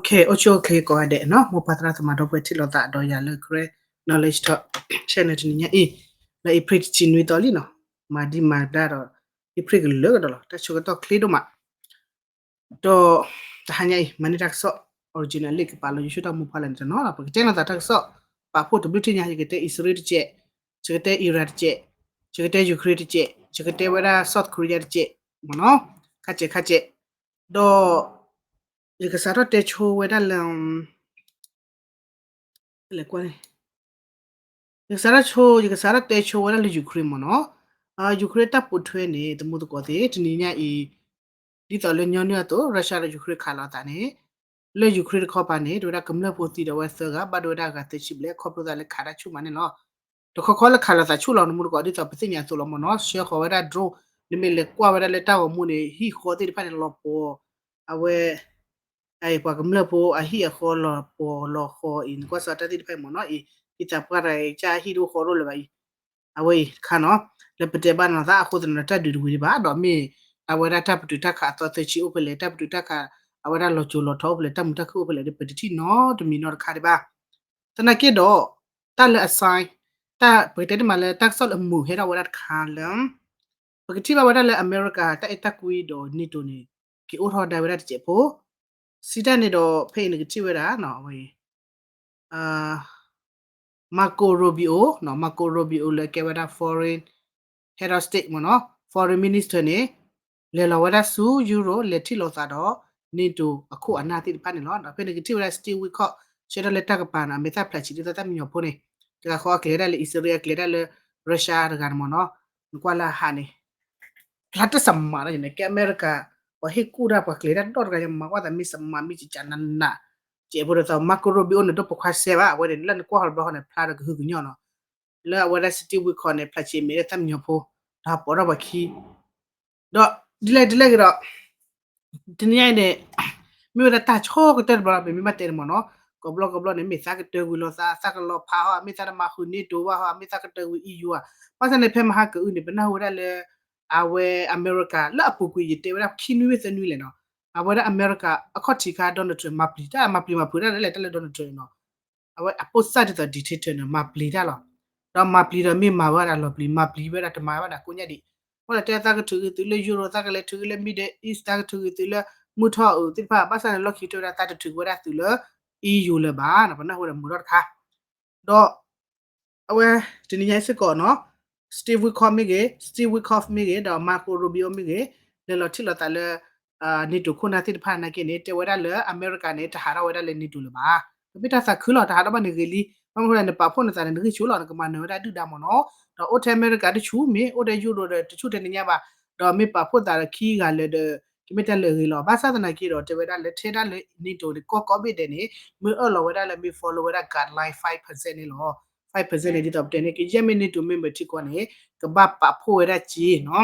အိၣ်ဆူၣ်အိၣ်ချ့ကိးဂၤဒဲးနီၤ, မိၢ်ပၢ်သရၣ်သမါဒီပုၢ်ဝဲၢ်ထံၣ်လိာ်သးဒီးယၤလၢ Karen Knowledge Talk channel တနံၤညါအံၤ, လၢအ့ဖြ့ၣ်တဆံနွံသီလံနီၤ, မၤဒံးမၤဒါဒီး အ့ဖြ့ၣ်ကလၢာ်ကဒီးလီၤ, တၢ်ဆၢကတီၢ်ချ့ဒိၣ်မး ဒီးတဟါညါအံၤ မၤန့ၢ်တၢ်ကစီၣ် original လံာ်ကပာ်လီၤ ယိၤၡူတၢ်မူဖီလာ်န့ၣ်တနီၤလီၤ. ပကတဲလိာ်သးတၢ်ကစီၣ် ပာ်ဖှိၣ်တဘျုးထံၣ်ညါ, ယကတဲအံၣ်စရ့လးတစဲး, ယကတဲအံရၣ်တစဲး, ယကတဲယူၤခရ့ၣ်တစဲး, ယကတဲဝဲဒၣ် South Korea တစဲးမ့ၢ်နီၤ, ခါစဲးခါစဲး, ဒီး ယကစးထီၣ်တဲဆိဝဲဒၣ်လၢ လဲၤကွၢ်န့ၣ်, ယကစးထီၣ်ဆိ ယကစးထီၣ်တဲဆိဝဲဒၣ်လၢယူၤခရ့ၣ်မ့ၢ်နီၤ, ယူၤခရ့ၣ်တၢ်ပိာ်ထွဲန့ၣ် တမူသကိးသ့ၣ် တနံၤညါအံၤ ဒ်သိးလၢညီနုၢ်အသိး Russia ဒီးယူၤခရ့ၣ်ခးလိာ်သးန့ၣ်, လၢယူၤခရ့ၣ်တခီပၤန့ၣ် တဝဲဒၣ်ကမျၢၢ်ဖိသံဒီးဝဲသၢဂၤ ဘၣ်ဒိဝဲဒၣ်ဂၤသၢဆံဘျဲၣ် ခီဖျိသးလၢခးတၢ်ဆူၣ်မးန့ၣ်လီၤ. တခီခီလၢခးလိာ်သးဆူၣ်လီၤ တမူသကိး ဒ်သိးပသ့ၣ်ညါအသိးလီၤမ့ၢ်နီၤ, ဆှၢဃီၤဝဲဒၣ် drone နမ့ၢ်လဲၤကွၢ်ဝဲဒၣ်လၢတၢ်ဂီၤမူန့ၣ် ဟံၣ်ဃီသ့ၣ်တဖၣ်န့ၣ် လီၤပှီၤ အဝဲ ပှၤကမျၢၢ်ဖိအဟံၣ်အဃီလီၤပှီၤလီၤဃီအံၤ နကွၢ်စးတၢ်သ့ၣ်တဖၣ်အံၤမ့ၢ်နီၤအံၤ, ဒ်သိးပှၤတဂၤအံၤ ကၢ်ဟံၣ်တအိၣ်ဃီတအိၣ်လၢၤဘၣ်အံၤ, အဝဲအံၤတခါနီၤ, လၢပတဲဘၣ်နီၤသးအဃိသတးန့ၣ် တၢ်ဒုးတဝံၤဒံးဘၣ်ဒီးမ့ၢ် အဝဲဒၣ်တၢ်ပတုာ်တၢ်ခးအသီသၢဆံအိၣ်ဖဲလဲၣ်, တၢ်ပတုာ်တၢ်ခး အဝဲဒၣ်လီၤစိၤလီၤထီအိၣ်ဖဲလဲၣ်, တၢ်မုာ်တၢ်ခုၣ်အိၣ်ဖဲလဲၣ်ဒီး ပတထံၣ်နီတမံၤနီတခါဒံးဘၣ်. သနာ်က့ဒီး တၢ်လၢအ sign တၢ်ပကတဲန့ၣ်မးလၢတၢ်ကစီၣ်လၢအမုာ်ဟဲထီၣ်ဝဲဒၣ်တခါလၢ ပကထံၣ်ဘၣ်ဝဲဒၣ်လၢအမဲရကၤတၢ်အဲၣ်တၢ်ကွံဒီး NATO န့ၣ် က့ၤအိၣ်ထီၣ်ဒၣ်ဝဲဒၣ်တစဲးဖိ, စံးတၢ်န့ၣ်ဒီး ဖဲအံၤနကထံၣ်ဝဲဒၣ် Marco Rubio, Marco Rubio လၢကဲဝဲဒၣ် foreign head of state မ့ၢ်နီၤ foreign minister န့ၣ် လဲၤလီၤဝဲဒၣ်ဆူ Europe လဲၤထံၣ်လိာ်သးဒီး NATO အခိၣ်အနၢ်သ့ၣ်တဖၣ်န့ၣ်လီၤ. ဒီးဖဲန့ၣ်ကထံၣ်ဝဲဒၣ် Steve Witkoff ဆှၢထီၣ်လၢတၢ်ကပၤန့ၣ် အမဲာ်သၣ်ဖျါဆံးဒ်သိးတၢ်မံညီၤဖိန့ၣ် တဂၤဃီအကျဲၤဒၣ်လၢအံၣ်စရ့လး အကျဲၤဒၣ်လၢ Russia တဂၤန့ၣ်မ့ၢ်နီၤ, နကွၢ်လၢအဟးန့ၣ် ဖျါတစမးလီၤန့ၣ် ကဲအမဲရကၤ ပှၤဟ့ၣ်ကူၣ်တၢ်ပှၤကျဲၤတၢ်ဒီတဂၤ ယမၤကွၢ်သးမ့ၢ်စမးမ့ၢ်ကကနနး, စဲးဖိဒီးသး Marco Rubio န့ၣ် ဒိၣ်ပိာ်ခွါစဲးဘၣ် အဝဲန့ၣ် လၢနကွၢ်ဃီတဘျီဃီန့ၣ် ဖျါဒီးကဟုကညီၢ်နီၤ, လၢအဝဲဒၣ် Steve Witkoff န့ၣ် ဖျါဆံးမဲာ်ဒီးတၢ်မံညီၤဖိ ဒီးပိာ်ထီၣ်ပှၤခံ ဒီးဒ်လဲၣ်ဒ်လဲၣ်ဂ့ၤဒီး တနံၤညါအံၤန့ၣ် မ့ၢ်ဝဲဒၣ်တၢ်ဆိကတၢၢ်တဘျီလီၤ ပမ့ၢ်ဘၣ်တဲန့ၣ်မ့ၢ်နီၤ, ကိးဘျီကိးဘျီန့ၣ် မ့ၢ်သးကတၢၢ်ဝံၤလီၤသး သးကလီၤဖးဟီ မ့ၢ်သးတမၤဃုာ် NATO ဘၣ်ဟီ မ့ၢ်သးကတၢၢ်ဝံၤ EU ဧါ, ဘၣ်ဆၣ်န့ၣ် ဖဲမဟါကအုန့ၣ် ပနၢ်ဟူဝဲဒၣ်လၢ အဝဲအမဲရကၤ လၢအပူၤကွံာ်ယတဲဝဲဒၣ်ခံနွံမ့ၢ်သၢနွံလဲၣ်နီၤ, အဝဲဒၣ်အမဲရကၤ အခီၣ်ထံးခါ Donald Trump မၤပျံၤတၢ် မၤပျံၤမၤဖုးတၢ်လၢလဲၣ်တၢ်လၢ Donald Trump နီၤ အဝဲအပိၢ်စၢ်ဒ်သိး dictator န့ၣ် မၤပျံၤတၢ်လီၤ. ဒီးမၤပျံၤဒီးမ့ၢ်မၤဝဲဒၣ်လီၤပျံၤ မၤပျံၤဝဲဒၣ်တမၤဝဲဒၣ်ကိးညါဒံး, အဃိဒီးတဲသးကထုးက့ၤသုးလၢ Europe သးကလဲၤထုးက့ၤလၢ Middle East သးကထုးက့ၤသုးလၢ မုၢ်ထီၣ်အုးသ့ၣ်တဖၣ် ဘၣ်ဆၣ်န့ၣ် လီၢ်ခံကတၢၢ်ဝဲဒၣ်သးတထုးက့ၤဝဲဒၣ်သုးလၢ EU လၢၤဘၣ်, ပနၢ်ဟူဝဲဒၣ်မုာ်ထီၣ်တခါ ဒီး အဝဲ တနံၤညါစ့ၢ်ကီးနီၤ Steve Witkoff မ့ၢ်ဂ့ၤ Steve Witkoff မ့ၢ်ဂ့ၤ ဒီး Marco Rubio မ့ၢ်ဂ့ၤ လဲၤလီၤထံၣ်လိာ်သးလၢ NATO ခိၣ်နၢ်သ့ၣ်တဖၣ်နာ်က့န့ၣ် တဲဝဲဒၣ်လၢအမဲရကၤန့ၣ် တဟးထီၣ်ဝဲဒၣ်လၢ NATO လၢၤဘၣ်. ပမ့ၢ်တၢ်သးခုလီၤ တဟးထီၣ်ဘၣ်န့ၣ်ဂ့ၤလံ. ဘၣ်မနုၤဃိလဲၣ် နပာ်ဖှိၣ်နသးန့ၣ် နဂံၢ်ဆူၣ်လီၤ နကမၤနၢၤဝဲဒၣ်ဒုၣ်ဒါမ့ၢ်နီၤ. ဒီးအိၣ်ထဲအမဲရကၤတဆူၣ်မ့ၢ် အိၣ်ထဲယူရိၤဒီးတဆူၣ်ထဲန့ၣ်ညါဘၣ်. ဒီးမ့ၢ်ပာ်ဖှိၣ်သးဒီးခံဂၤလၢာ်ဒီး ကမ့ၢ်တၢ်လၢအဂ့ၤလီၤ. ဘၣ်ဆၣ်သနာ်က့ဒီး တဲဝဲဒၣ်လၢထဲဒၣ်လၢ NATO န့ၣ် ကီၢ်ကိးဘ့ၣ်ဒဲးန့ၣ် မ့ၢ်အၢၣ်လီၤဝဲဒၣ်လၢမ့ၢ် follow ဝဲဒၣ် guideline five percent န့ၣ်လီၤ. Five percent န့ၣ် ဒ်သိးပတဲန့ၣ် ကယဲၢ်မ့ၢ် NATO member ထံကီၢ်န့ၣ် ကဘၣ်ပာ်ဖှိၣ်ဝဲဒၣ်စ့နီၤ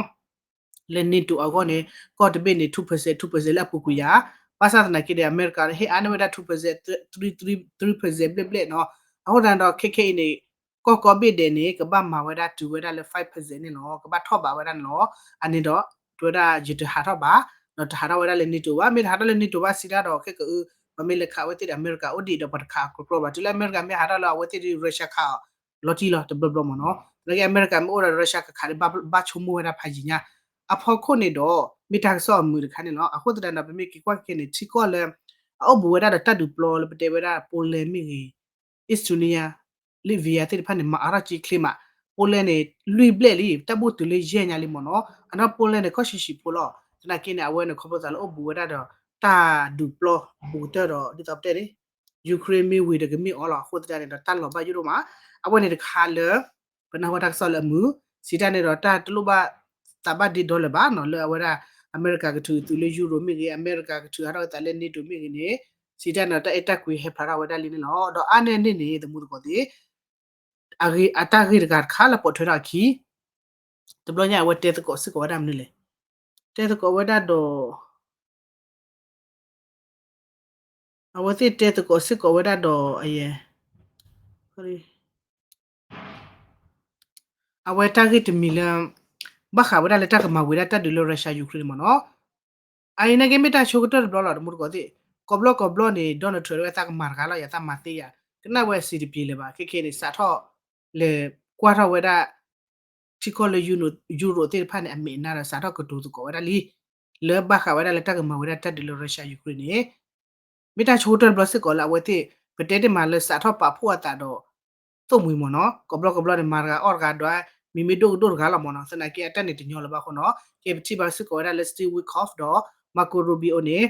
လၢ NATO အဂီၢ်န့ၣ် ကီၢ်တဘ့ၣ်န့ၣ် two percent two percent လၢအပူၤကွံာ်ယၤ. ဘၣ်ဆၣ်သနာ်က့ဒီး အမဲရကၤန့ၣ် ဟ့ၣ်အါန့ၢ်ဝဲဒၣ် two percent three three three percent ဘျဲၣ်ဘျဲၣ်နီၤ. အဃိသတးဒီး ခဲခဲအံၤန့ၣ် ကီၢ်ကိးဘ့ၣ်ဒဲးန့ၣ် ကဘၣ်မၤဝဲဒၣ်တုၤဝဲဒၣ်လၢ five percent န့ၣ်လီၤ. ကဘၣ်ထီၣ်ဘးဝဲဒၣ်န့ၣ်လီၤ. အန့ၣ်ဒီး တဲဝဲဒၣ်ယတဟးထီၣ်ဘၣ်, ဒီးတဟးထီၣ်ဝဲဒၣ်လၢ NATO ဘၣ်. မ့ၢ်တဟးထီၣ်လၢ NATO ဘၣ်စံးတၢ်ဒီး ခဲကအု ပှၤမ့ၢ်လဲၤခးအဝဲသ့ၣ်ဒီး အမဲရကၤအိၣ်ဒံးဒီး ပှၤတခးအကျိကျိဘၣ်. တုၤလၢအမဲရကၤမ့ၢ်ဟးထီၣ်လၢအဝဲသ့ၣ်ဒီး Russia ခးအီၤ လီၤတံၢ်လီၤတဘျီဘျီမ့ၢ်နီၤ. သနာ်က့ အမဲရကၤမ့ၢ်အိၣ်ဒီး Russia ကခးဒီး ဘၣ်ဆိကမိၣ်ဝဲဒၣ်ဖးယံၤညါ အဖီခိၣ်န့ၣ်ဒီး မ့ၢ်တၢ်ကစီၣ်အမုာ်တခါန့ၣ်လီၤ. အဃိသတးဒီး ပမ့ၢ်က့ၤကွၢ်က့ၤန့ၣ် ထံကီၢ်လၢ အအိၣ်ဘူးဝဲဒၣ်ဒီးတၢ်ဒုးပျီလၢပတဲဝဲဒၣ် Poland မ့ၢ်ဂ့ၤ Estonia, Latvia သ့ၣ်တဖၣ်န့ၣ် မၤအါထီၣ်က့ချ့မး. Poland န့ၣ် လွံၢ်ဘျဲၣ်လံ တၢ်ဘူၣ်တုၤလၢယဲၢ်ညါလံမ့ၢ်နီၤ. အနီၢ် Poland န့ၣ် ကီၢ်ဆံးဆံးဖိလီၤ. သနာ်က့န့ၣ် အဝဲန့ၣ် ခီဖျိသးလၢအိၣ်ဘူးဝဲဒၣ်ဒီး တၢ်ဒုးပျီဘူးကတၢၢ်ဒီး ဒ်သိးပတဲန့ၣ် Ukraine မ့ၢ်ဝံၤဒီးကမ့ၢ်အီၤလီၤ. အဃိသတးန့ၣ်ဒီး တၢ်လီၤဘၣ်ယိၣ်ဒိၣ်မး. အဝဲန့ၣ်တခါလၢ ပနၢ်ဟူတၢ်ကစီၣ်လၢအမုာ်, စံးတၢ်န့ၣ်ဒီး တၢ်တလိၣ်ဘၣ်သးဘၣ်ဒ့ဒီလၢၤဘၣ်နီၤ လၢအဝဲဒၣ် အမဲရကၤကထုးသုးလၢ Europe မ့ၢ်ဂ့ၤ, အမဲရကၤကထုးဟးထီၣ်က့ၤသးလၢ NATO မ့ၢ်ဂ့ၤန့ၣ်, စံးတၢ်န့ၣ်ဒီး တၢ်အဲၣ်တၢ်ကွံဟဲဖျါထီၣ်ဝဲဒၣ်လံန့ၣ်လီၤ. ဒီးအါန့ၢ်န့ၣ်န့ၣ် သမူသကိးသ့ၣ် အတၢ်ဂ့ၢ်တဂၤတခါလၢပိာ်ထွဲထီၣ်အခံ တဘျီညါအဝဲတဲသကိးစ့ၢ်ကီးဝဲဒၣ်မနုၤလဲၣ်. တဲသကိးဝဲဒၣ်ဒီး အဝဲသ့ၣ်တဲသကိးစ့ၢ်ကီးဝဲဒၣ်ဒီး အယဲ အဝဲတၢ်ဂ့ၢ်တမံၤလၢ ဘၣ်ဃးဝဲဒၣ်လၢတၢ်ကမၤဝံၤဒၣ်တၢ်ဒုးလၢ Russia Ukraine မ့ၢ်နီၤ. အအံၤနာ်က့မ့ၢ်တၢ်ဆိကတၢၢ်တဘျီလီၤ သမူသကိးသ့ၣ် ကိးဘျီကိးဘျီန့ၣ် Donald Trump ဝဲသးကမၤတဂၤလီၤ ယသးမၤသ့ယၤ ကနၣ်ဝဲ စံးတပျ့ၤ လၢၤဘၣ် ခဲခဲန့ၣ် စးထီၣ်လဲၤကွၢ်ထီၣ်ဝဲဒၣ် ထံကီၢ်လၢ Europe သ့ၣ်တဖၣ်န့ၣ် အမဲာ်နါဒီးစးထီၣ်ကတိၤသကိးဝဲဒၣ်လံ လၢဘၣ်ဃးဝဲဒၣ်လၢတၢ်ကမၤဝဲဒၣ်တၢ်ဒုးလၢ Russia Ukraine န့ၣ် မ့ၢ်တၢ်ဆိကတၢၢ်တဘျီစ့ၢ်ကီးလၢအဝဲသ့ၣ် ပတဲတ့ၢ်မးလၢစးထီၣ်ပာ်ဖှိၣ်အသးဒီး သိၣ်မှံၤမ့ၢ်နီၤ ကိးဘျီကိးဘျီန့ၣ် မၤတဂၤအီၣ်တဂၤဒီး မ့မ့ၢ်ဒိၣ်ကဒိၣ်တဂၤလီၤမ့ၢ်နီၤ သနာ်က့အတၢ်န့ၣ်တညီလၢၤဘၣ်အဃိနီၤ ကဲပထံၣ်ဘၣ်စ့ၢ်ကီးဝဲဒၣ်လၢ Steve Witkoff ဒီး Marco Rubio န့ၣ်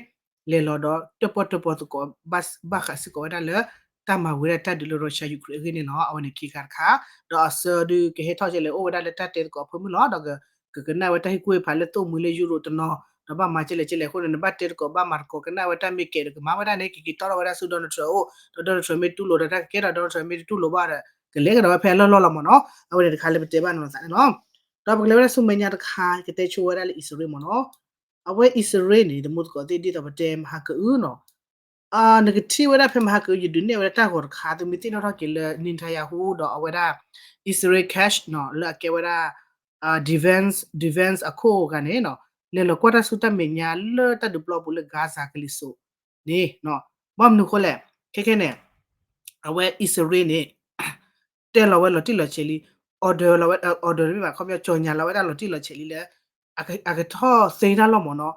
လဲၤလီၤဒီးတၢၣ်ပီၣ်တၢၣ်ပီသကိး ဘၣ်ဃးစ့ၢ်ကီးဝဲဒၣ်လၢ တၢ်မၤဝဲဒၣ်တၢ်ဒုးလၢ Russia Ukraine အဂ့ၢ်န့ၣ်လီၤ အဝဲန့ၣ်ခံခါတခါ ဒီးအဆၢဒုးကဟဲထီၣ်ကဲလဲၣ် အိၣ်ဝဲဒၣ်လၢတၢ်တဲသကိးအဖၢမုၢ်လီၤ ဒီး ကကနၣ်ဝဲတၢ်ဟ့ၣ်ကူၣ်ဟ့ၣ်ဖးလၢသိၣ်မှံၤလၢ Europe တနီၤ ဒီးဘၣ်မၤကဲလဲၣ်ကဲလဲၣ်အဃိန့ၣ် နဘၣ်တဲသကိးဘၣ်မၤသကိးကနၣ်ဝဲတၢ်မ့ၢ်ကဲဒီးကမၤဝဲဒၣ်န့ၣ် ကက့ၤတီထီၣ်ဝဲဒၣ်ဆူ Donald Trump အအိၣ် ဒီး Donald Trump မ့ၢ်တူၢ်လိာ်ဒီးတၢ်ကကဲဒီး Donald Trump မ့ၢ်တတူၢ်လိာ်ဘၣ်ဒီး ကလဲၤကဒီးဝဲဖဲအလီၢ်လီၢ်လီၤမ့ၢ်နီၤ အဝဲန့ၣ်တခါလၢပတဲဘၣ်နီၤသးန့ၣ်လီၤ ဒီးပကလဲၤဝဲဒၣ်ဆူမဲာ်ညါတခါ ကတဲဆိဝဲဒၣ်လၢအံၣ်စရ့လးမ့ၢ်နီၤ အဝဲအံၣ်စရ့လးန့ၣ် တမူသကိးသ့ၣ်ဒ်သိးပတဲမဟါကအုနီၤ နကထံၣ်ဝဲဒၣ်ဖဲမဟါကအု ယဒုးနဲၣ်ဝဲဒၣ်တၢ်ဂီၤတခါ သုမ့ၢ်သ့ၣ်နီၣ်ထီၣ်က့ၤလၢ Netanyahu ဒီးအဝဲဒၣ် Israel cash နီၤ လၢအကဲဝဲဒၣ် defense defense အခိၣ်အဂၤန့ၣ်နီၤ လဲၤလီၤကွၢ်တၢ်ဆူတၢ်မဲာ်ညါလၢတၢ်ဒုးပျီပူၤလၢ Gaza ကလံၤစိးန့ၣ် ဘၣ်မနုၤအဃိလဲၣ် ခဲခဲန့ၣ် အဝဲအံၣ်စရ့လးန့ၣ် တဲလီၤဝဲလီၤတံၢ်လီၤဆဲးလံ order လီၤဝဲ order တမ့ၢ်ဘၣ် ခီပညီ ကြေညာ လီၤဝဲဒၣ်လီၤတံၢ်လီၤဆဲးလံလၢ အကထီၣ်သ့တၢ်လီၢ်မ့ၢ်နီၤ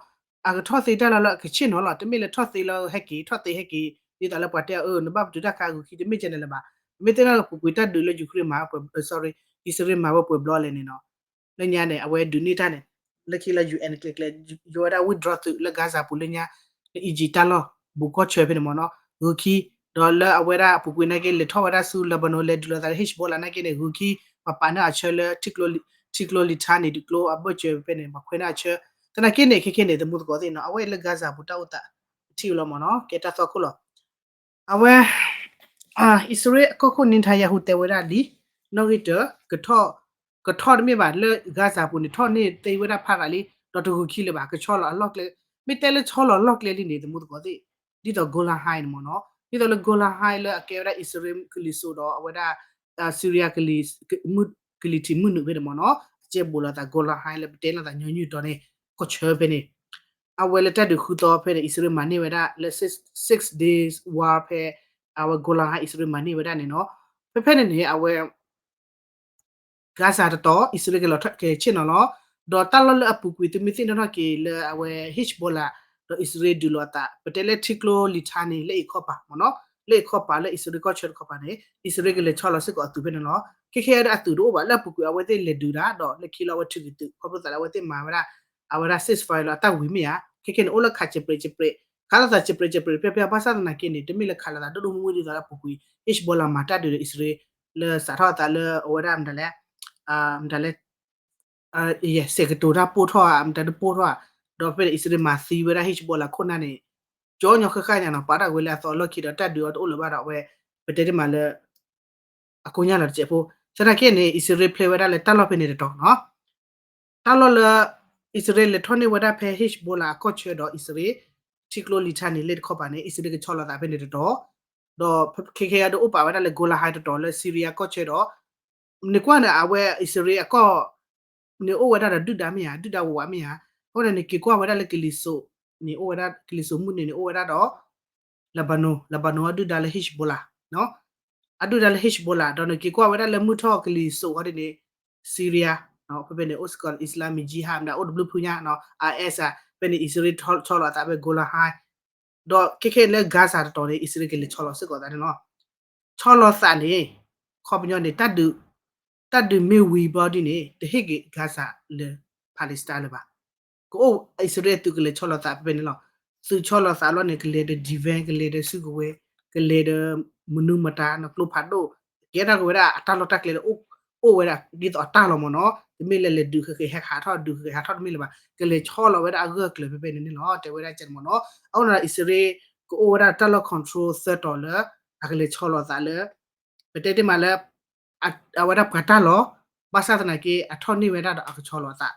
အကထီၣ်သ့တၢ်လီၢ်လၢအကဆ့ၣ်နီၤလီၤ တမ့ၢ်လၢထီၣ်သ့လၢဟဲက့ၤ ထီၣ်သ့ဟဲက့ၤ ဒ်သိးလၢပှၤတဲအၢ နဘၣ်ပတုာ်တၢ်ခါဂုာ်ခံ တမ့ၢ်ကဲန့ၣ်လၢၤဘၣ် မ့ၢ်သ့ၣ်နီၣ်ပူၤကွံာ်တၢ်ဒုးလၢ Ukraine မၤ sorry အံၣ်စရ့လးမၤဝဲပှဲၤဘျီလဲၣ်န့ၣ်နီၤ လၢညါန့ၣ် အဝဲဒုးန့ၢ်တၢ်န့ၣ် လၢခံလၢ UN ကျဲကျဲ ယိၤဝဲဒၣ် withdraw သုးလၢ Gaza ပူၤလၢညါ လၢ Egypt တၢ်လီၢ် ဘူးကီၢ်ဆၢဖဲန့ၣ်မ့ၢ်နီၤ ဂုာ်ခံ ဒီးလၢအဝဲဒၣ်အပူၤကွံာ်နာ်က့ လဲၤထီၣ်ဝဲဒၣ်ဆူ Lebanon လဲၤဒုးလိာ်သးလၢ Hezbollah နာ်က့န့ၣ် ဂုာ်ခံ ပှၤပာ်န့ၢ်အဆၢလၢ ထံကျိ Litani ဒုးကျိအဘၢၣ်စၢၤဖဲန့ၣ် ပှၤခွဲးန့ၢ်အဆၢ သနာ်က့န့ၣ် ခဲခဲန့ၣ် တမူသကိးသ့ၣ်နီၤ အဝဲလၢ Gaza ပူၤတၢ်အိၣ်သး ထံၣ်လီၤမ့ၢ်နီၤ ကဲတၢ်သီခိၣ်လီၤ အဝဲ အံၣ်စရ့လးအကီၢ်ခိၣ် Netanyahu တဲဝဲဒၣ်လံ နီၣ်ဂံၢ်တၢ ကထီၣ် ကထီၣ်တမ့ၢ်ဘၣ်လၢ Gaza ပူၤန့ၣ် ထီၣ်န့ၢ်သ့ဝဲဒၣ်ဖးသးလံ ဒီးတဂုာ်ခံလၢၤဘၣ် ကဆီလီၤအလီၢ်ကျဲ မ့ၢ်တဲလၢဆီလီၤအလီၢ်ကျဲလံန့ၣ် တမူသကိးသ့ၣ် ဒ်သိး Golan Heights န့ၣ်မ့ၢ်နီၤ ဒ်သိးလၢ Golan Heights လၢအကဲဝဲဒၣ်အံၣ်စရ့လးကလံၤစိးဒီးအဝဲဒၣ် Syria ကလံၤထံးမုၢ်နုာ်ဖဲန့ၣ်မ့ၢ်နီၤ အကဲဘူးလိာ်သး Golan Heights လၢပတဲလိာ်သးညီနုၢ်တီၤန့ၣ် ကီၢ်ဆၢဖဲန့ၣ် အဝဲလၢတၢ်ဒုးဃုသီဖဲန့ၣ် အံၣ်စရ့လးမၤန့ၢ်ဝဲဒၣ်လၢ six days war ဖဲ အဝဲ Golan Heights အံၣ်စရ့လးမၤန့ၢ်ဝဲဒၣ်န့ၣ်နီၤ ဖဲဖဲန့ၣ်န့ၣ် အဝဲ Gaza တတီၤ အံၣ်စရ့လးကလီၤကဆ့ၣ်နီၤလီၤ ဒီးတၢ်လီၢ်လၢအပူၤကွံာ်သုမ့ၢ်သ့ၣ်နီၣ်ထီၣ်က့ၤလၢအဝဲ Hezbollah ဒီးအံၣ်စရ့လးဒုးလိာ်အသး ပတဲလၢထံကျိ Litani လၢအံၤခီပၤမ့ၢ်နီၤ လၢအံၤခီပၤလၢအံၣ်စရ့လးကီၢ်ဆၢတခီပၤန့ၣ် အံၣ်စရ့လးကလဲၤဆီလီၤစ့ၢ်ကီးအသုးဖဲန့ၣ်လီၤ ခဲခဲအံၤဒၣ်အသုးတအိၣ်ဘၣ် လၢအပူၤကွံာ်အဝဲသ့ၣ်လဲၤဒုးတၢ် ဒီးလၢခံလီၤအဝဲထုးက့ၤသုး ခီဖျိသးလၢအဝဲသ့ၣ်မၤဝဲဒၣ် အဝဲဒၣ် ceasefire လီၤ အတၢ်ဝံၤမ့ၢ်ဧါ ခဲခဲန့ၣ် အိၣ်လၢခးစဲးပြဲးစဲးပြဲး ခးလိာ်သးစဲးပြဲးစဲးပြဲး ပျီပျီဘၣ်ဆၣ်သနာ်က့န့ၣ် တမ့ၢ်လၢခးလိာ်သးဒိၣ်ဒိၣ်မုၢ်မုၢ်ဒ်သိးလၢအပူၤကွံာ် Hezbollah မၤတၢ်ဒုးဒီးအံၣ်စရ့လး လၢစးထီၣ်အသးလၢအဝဲဒၣ်မတၤလဲၣ် မတၤလဲၣ် စဲးကတိၤတၢ်ပိၢ်ထီၣ်ဧါ မတၤတပိၢ်ထီၣ်ဧါ ဒီးဖဲန့ၣ် အံၣ်စရ့လးမၤသံဝဲဒၣ် Hezbollah ခိၣ်နၢ်န့ၣ် ကၠီညီဃၣ်ဃၣ်ညါနီၤ ပာ်တၢ်ဝဲလၢအသီအလီၢ်ခံဒီးတၢ်ဒုးအီၤတအိၣ်လၢၤဘၣ်ဒီးအဝဲ ပတဲတ့ၢ်မးလၢ အကိညၢ်လီၤတစဲးဖိ သနာ်က့န့ၣ် အံၣ်စရ့လးဖျဲဝဲဒၣ်လၢတၢ်လီၢ်ဖဲန့ၣ်တတီၤနီၤ တၢ်လီၢ်လၢ အံၣ်စရ့လးလဲၤထီၣ်န့ၢ်ဝဲဒၣ်ဖဲ Hezbollah အကီၢ်ဆၢဒီးအံၣ်စရ့လး ထံကျိ Litani လၢတခီပၤန့ၣ် အံၣ်စရ့လးကဆီလီၤသးဖဲန့ၣ်တတီၤ ဒီးခဲခဲအံၤဒၣ်အိၣ်ပာ်ဝဲဒၣ်လၢ Golan Heights တတီၤလၢ Syria ကီၢ်ဆၢဒီး နကွၢ်န့ၣ် အဝဲအံၣ်စရ့လးအကီၢ် န့ၣ်အိၣ်ဝဲဒၣ်ဒီးဒုၣ်ဒါမ့ၢ်ဧါ ဒုၣ်ဒါဝးဝးမ့ၢ်ဧါ အဃိန့ၣ် နက့ၤကွၢ်ဝဲဒၣ်လၢကလံၤစိးန့ၣ် အိၣ်ဝဲဒၣ် ကလံၤစိးမုၢ်နုာ်န့ၣ် အိၣ်ဝဲဒၣ်ဒီး Lebanon Lebanon အဒုၣ်ဒါလၢ Hezbollah အဒုၣ်ဒါလၢ Hezbollah ဒီးနက့ၤကွၢ်ဝဲဒၣ်လၢမုၢ်ထီၣ်ကလံၤစိးဃီဒ်န့ၣ် Syria ဖဲဖဲန့ၣ် အိၣ်စ့ၢ်ကီး Islamic Jihad မတၤအိၣ်တဘျုးဖုညါ IS ဖဲန့ၣ် အံၣ်စရ့လးဆီလီၤသးဖဲ Golan Heights ဒီးခဲခဲလၢ Gaza တတီၤန့ၣ် အံၣ်စရ့လးကလဲၤဆီလီၤစ့ၢ်ကီးသးန့ၣ်လီၤ ဆီလီၤသးန့ၣ် ခီပညီန့ၣ် တၢ်ဒုးမ့ၢ်ဝံၤဘျီဒ်န့ၣ် တဟ့ၣ်က့ၤ Gaza လၢ Palestine လၢၤဘၣ် ကအိၣ်အံၣ်စရ့လးသုးကလဲၤဆီလီၤသးဖဲဖဲန့ၣ်လီၤ သုးဆီလီၤသးလီၤန့ၣ် ကလဲၤဒီး defense ကလဲၤဒီးစုကဝဲၤ ကလဲၤဒီးမနုၤမတၤနီၤ ကျိဖးဒိၣ် ကဲထီၣ်က့ၤဝဲဒၣ်အတၢ်လီၢ်တၢ်ကျဲလၢ အိၣ်ဝဲဒၣ်ဒ်သိးအတၢ်လီၤမ့ၢ်နီၤ တမ့ၢ်လၢလဲၤဒုးဃဲၤဃဲၤဟးထီၣ်ဒုးဃဲၤဃဲၤဟးထီၣ်တမ့ၢ်လၢၤဘၣ် ကလဲၤဆီလီၤဝဲဒၣ်အဂၢၢ်အကျၢၤဖဲဖဲန့ၣ်န့ၣ်လီၤ တဲဝဲဒၣ်ကဲန့ၣ်မ့ၢ်နီၤ အဃိန့ၣ်ဒီး အံၣ်စရ့လး ကအိၣ်ဝဲဒၣ်တၢ်လီၢ် control သၢတီၤလၢ အကလဲၤဆီလီၤသးလၢ ပတဲတ့ၢ်မးလၢ အဝဲဒၣ်ပှၤတၢ်လီၢ် ဘၣ်ဆၣ်သနာ်က့ အထီၣ်န့ၢ်ဝဲဒၣ်ဒီးအကဆီလီၤသး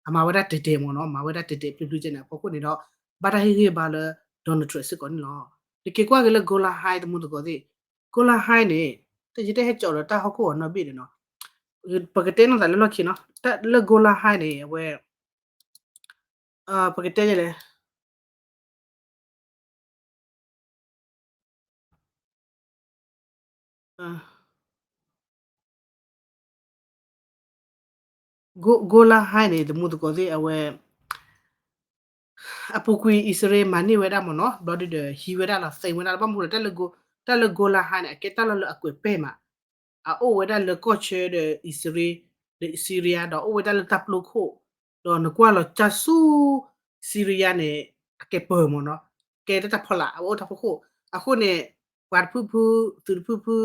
အမၤဝဲဒၣ်တဲာ်တဲာ်မ့ၢ်နီၤ မၤဝဲဒၣ်တဲာ်တဲာ်ဖျုးဖျုးကဲန့ၣ် အဖီခိၣ်န့ၣ်ဒီး ဘၣ်တၢ်ဟ့ၣ်ဂံၢ်ဘါလၢ Donald Trump စ့ၢ်ကီးန့ၣ်လီၤ. နက့ၤကွၢ်က့ၤလၢ Golan Heights တမူသကိးသ့ၣ် Golan Heights န့ၣ် တယတဲဟဲကၠီဒီးတၢ်ဟီၣ်ခိၣ်အီၤနီၣ်ဘ့ၣ်န့ၣ်နီၤ ပကတဲနီၢ်သးလၢလီၢ်ခံနီၤ လၢ Golan Heights န့ၣ် အဝဲ ပကတဲလဲၣ် Golan Heights န့ၣ် တမူသကိးသ့ၣ် အဝဲ အပူၤကွံာ်အံၣ်စရ့လးမၤန့ၢ်ဝဲဒၣ်မ့ၢ်နီၤ, ဘျီဒုဒီး ဟံးဝဲဒၣ်လီၤ သ့ဝဲဒၣ်လီၤ. ဘၣ်မနုၤလဲၣ် တၢ်လၢ Golan Heights န့ၣ် အကဲတၢ်လီၢ်လၢအကွဲးပဲာ်မး, အအိၣ်ဝဲဒၣ်လၢကီၢ်ဆၢဒီးအံၣ်စရ့လး ဒီး Syria ဒီးအိၣ်ဝဲဒၣ်လၢတၢ်ပျိခိၣ်, ဒီးနကွၢ်လီၤကၢ်ဆူ Syria န့ၣ် အကဲပၢၤမ့ၢ်နီၤ, ကဲတၢ်ဖီလာ် အအိၣ်တၢ်ဖီခိၣ်. အဃိန့ၣ် ပှၤတဖုဖု သုးတဖုဖု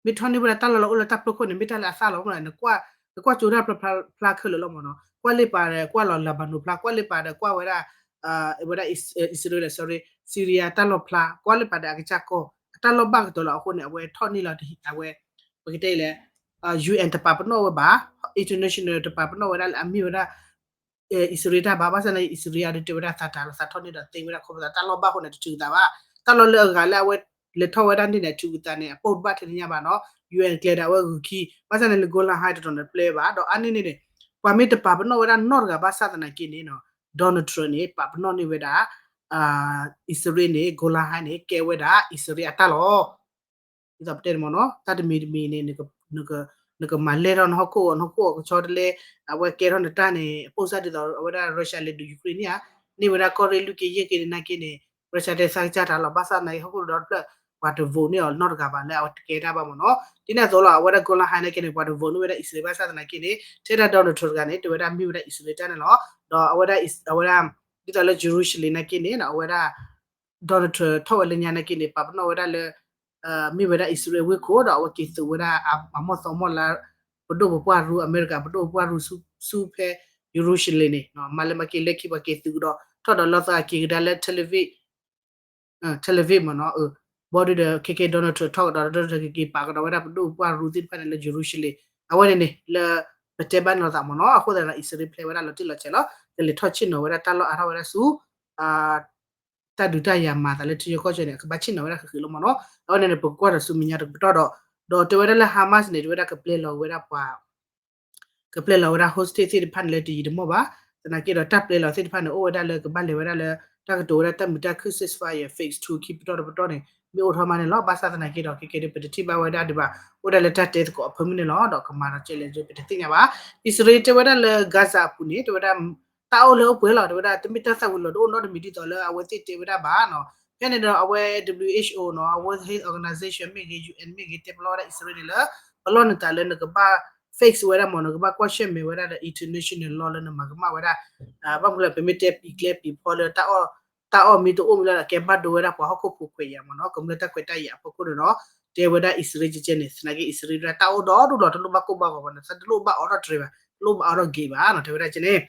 မ့ၢ်ထီၣ်န့ၢ်ဝဲဒၣ်တၢ်လီၢ်လၢအအိၣ်လၢတၢ်ပျိခိၣ်န့ၣ် မ့ၢ်တၢ်လၢအသၣ်လီၤမ့ၢ်နီၤ, နကွၢ်ကၠိတၢ်ဖျါဖျါခဲလၢာ်လီၤမ့ၢ်နီၤ, ကွၢ်လ့ပၤဒီးကွၢ်လီၤ Lebanon ဖျါ, ကွၢ်လ့ပၤဒီးကွၢ်ဝဲဒၣ် ဝဲဒၣ် အံၣ်စရ့လး sorry, Syria တၢ်လီၢ်ဖျါ, ကွၢ်လ့ပၤဒီးအကစၢ်ကီၢ် အတၢ်လီၢ်ဘၣ်ကတၢၢ်လီၤ. အဃိန့ၣ် အဝဲထီၣ်န့ၢ်လီၤတဟံး အဝဲ ပကတဲလဲၣ် UN တပာ်ပနီၣ်ဝဲဘၣ်, international တပာ်ပနီၣ်ဝဲဒၣ်လၢအမ့ၢ်ဝဲဒၣ် အံၣ်စရ့လးတၢ်ဘၣ်, ဘၣ်ဆၣ်န့ၣ် အံၣ်စရ့လးဒီးတဲဝဲဒၣ်သးတၢ်လီၤ သးထီၣ်န့ၢ်ဒီးသ့ဝဲဒၣ်ခီဖျိသး တၢ်လီၢ်ဘၣ်အဃိန့ၣ် တထုးကသးဘၣ်. တၢ်လီၢ်လၢအဂၤလၢအဝဲလဲၤထီၣ်ဝဲဒၣ်န့ၣ်န့ၣ် ထုးကသးန့ၣ် အပိၢ်တဘၣ်ထဲန့ၣ်ညါဘၣ်နီၤ, UN ကျဲဒီးအဝဲဂုာ်ခံ, ဘၣ်ဆၣ်န့ၣ်လၢ Golan Heights တတီၤန့ၣ်ပျဲဘၣ်, ဒီးအါန့ၢ်န့ၣ်န့ၣ် ပှၤမ့ၢ်တပာ်ပနီၣ်ဝဲဒၣ်နီတဂၤဘၣ်ဆၣ်သနာ်က့န့ၣ်နီၤ, Donald Trump န့ၣ် ပာ်ပနီၣ်န့ၢ်ဝဲဒၣ် အံၣ်စရ့လးန့ၣ် Golan Heights န့ၣ် ကဲဝဲဒၣ်အံၣ်စရ့လးအတၢ်လီၢ် ဒ်သိးပတဲန့ၣ်မ့ၢ်နီၤ, တၢ်တမံၤတမံၤန့ၣ် နကမၤလဲၢ်ထီၣ်နဟီၣ်ခိၣ်အီၤ နဟီၣ်ခိၣ်အီၤကဆီတလဲ, အဝဲကဲထီၣ်နတၢ်န့ၣ် အပိၢ်စၢ်ဒ်သိးအဝဲဒၣ် Russia လဲၤဒုး Ukraine န့ၣ်ဧါ, န့ၢ်ဝဲဒၣ်ကီၢ်ရ့ၣ်လွံၢ်က့ယဲၢ်က့န့ᣁက့န့ၣ် Russia တဲသးကစၢ်တၢ်လီၤ, ဘၣ်ဆၣ်သနာ်က့ဟီၣ်ခိၣ်ဒီတဖျၢၣ် ပှၤတ vote န့ၢ်အီၤနီတဂၤဘၣ်လၢအဝဲတကဲတၢ်ဘၣ်မ့ၢ်နီၤ. ဒ်န့ၣ်အသိးလီၤ အဝဲဒၣ် Golan Heights န့ၣ်က့န့ၣ် ပှၤတ vote န့ၢ်ဝဲဒၣ်အံၣ်စရ့လးဘၣ်ဆၣ်သနာ်က့န့ၣ် ထဲဒၣ် Donald Trump တဂၤန့ၣ် တဲဝဲဒၣ်မ့ၢ်ဝဲဒၣ်အံၣ်စရ့လးတၢ်န့ၣ်လီၤ. ဒီးအဝဲဒၣ် အဝဲဒၣ် ဒ်သိးလၢ Jerusalem န့ၣ်က့န့ၣ် အဝဲဒၣ် Donald Trump ထီၣ်ဝဲလၢညါန့ၣ်က့န့ၣ် ပာ်ပနီၣ်ဝဲဒၣ်လၢ မ့ၢ်ဝဲဒၣ်အံၣ်စရ့လးဝ့ၢ်ခိၣ် ဒီးအဝဲက့ၤသုးဝဲဒၣ်အမီၢ်သီမီၢ်လါ ပဒိၣ်ပပှၢ်ရူ အမဲရကၤ ပဒိၣ်ပပှၢ်ရူဆူဖဲ Jerusalem န့ၣ် မၤလၢမၤက့ၤလၢခံပှၤက့ၤသုးကဒီး ထီၣ်ဒီးလီၤသးက့ၤကဒါလၢ Tel Aviv, Tel Aviv မ့ၢ်နီၤ, ဘီဒုဒီး ခဲကဲ Donald Trump ထီၣ်ကဒီး Donald Trump က့ၤပာ်ကဒီးဝဲဒၣ်ပဒိၣ်ပပှၢ်ရူသ့ၣ်တဖၣ်န့ၣ်လၢ Jerusalem အဝဲန့ၣ်န့ၣ် လၢ ပတဲဘၣ်န့ၣ်လီၤသးမ့ၢ်နီၤ, အဃိသတးဒီး အံၣ်စရ့လးဖျဲဝဲဒၣ်လီၤတံၢ်လီၤဆဲးလီၤ, ကလဲၤထီၣ်ဆ့ၣ်နီၤဝဲဒၣ်တၢ်လီၢ်အါထီၣ်ဝဲဒၣ်ဆူ တၢ်ဒုးတၢ်ယၤမၤသးလၢထံဆၢကီၢ်ဆၢန့ၣ် အကဘၣ်ဆ့ၣ်နီၤဝဲဒၣ်ဃ့ဃ့လီၤမ့ၢ်နီၤ, အဝဲန့ၣ်န့ၣ် ပကကွၢ်ဒီးဆူမဲာ်ညါတကပတီၢ်ဒီး, ဒီးတဲဝဲဒၣ်လၢ Hamas န့ၣ် တဲဝဲဒၣ်ကပျဲလီၤဝဲဒၣ်ပှၤ ကပျဲလီၤဝဲဒၣ် hostage သ့ၣ်တဖၣ်န့ၣ်လၢတယံာ်တမီၢ်ဘၣ်, သနာ်က့ဒီးတၢ်ပျဲလီၤသ့ၣ်တဖၣ်န့ၣ် အိၣ်ဝဲဒၣ်လၢကဘၣ်လဲၤဝဲဒၣ်လၢ တၢ်ကတိၤဝဲဒၣ်တၢ်မုာ်တၢ်ခုၣ် ceasefire phase two ခံပတီၢ်တပတီၢ်န့ၣ် မ့ၢ်အိၣ်ထီၣ်မးန့ၣ်လီၤ, ဘၣ်ဆၣ်သနာ်က့ဒီး ခဲကဲဒ်ပတထံၣ်ဘၣ်ဝဲဒၣ်ဒံးဘၣ်, အိၣ်ဒၣ်လၢတၢ်တဲသကိးအဖၢမုၢ်န့ၣ်လီၤ, ဒီးကမၤဒီးကဲလဲၣ်ကဲ ပတသ့ၣ်ညါဘၣ်. အံၣ်စရ့လးတဲဝဲဒၣ်လၢ Gaza အပူၤန့ၣ် တဲဝဲဒၣ် တၢ်အိၣ်လၢအိၣ်ပှဲၤလီၤ, တဲဝဲဒၣ် တမ့ၢ်တၢ်သၣ်ဝံၤလီၤ တအိၣ်နီတမံၤဒ်သိးလၢအဝဲသ့ၣ်တဲဝဲဒၣ်ဘၣ်နီၤ, ဖဲန့ၣ်ဒီးအဝဲ WHO နီၤ, အဝဲ Health Organization မ့ၢ်ဂ့ၤ UN မ့ၢ်ဂ့ၤ တဲပလီၢ်ဝဲဒၣ်အံၣ်စရ့လးန့ၣ်လၢ ပလီၢ်နသးလၢနကဘၣ် fix ဝဲဒၣ်မ့ၢ် နကဘၣ်ကွၢ်ဆၢၣ်မဲာ်ဝဲဒၣ်ဒီး international law လၢနမၤကမၣ်ဝဲဒၣ်, ဘၣ်မနုၤလဲၣ် ပမ့ၢ်တဲပံၤကျဲပံၤဖီလၢ တၢ်အီၣ်မ့ၢ်တအိၣ်မ့ၢ်လၢ ကဲဘၣ်ဒိဝဲဒၣ်ပှၤဟီၣ်ခိၣ်ဖိခွဲးယာ်မ့ၢ်နီၤ, ကမျၢၢ်တၢ်ခွဲးတၢ်ယာ်အဖီခိၣ်န့ၣ်ဒီး တဲဝဲဒၣ်အံၣ်စရ့လးကဲန့ၣ် သနာ်က့အံၣ်စရ့လးတၢ်အိၣ်ဒီဒူၣ်လီၤ, တလိၣ်ဘၣ်ကိၢ်ဘၣ်ဂီၤဘၣ်န့ၣ် တလိၣ်ဘၣ်အီထီၣ်တြဲၤဘၣ်, တလိၣ်ဘၣ်အီထီၣ်ဂ့ၤဘၣ်နီၤ, တဲဝဲဒၣ်ကဲန့ၣ်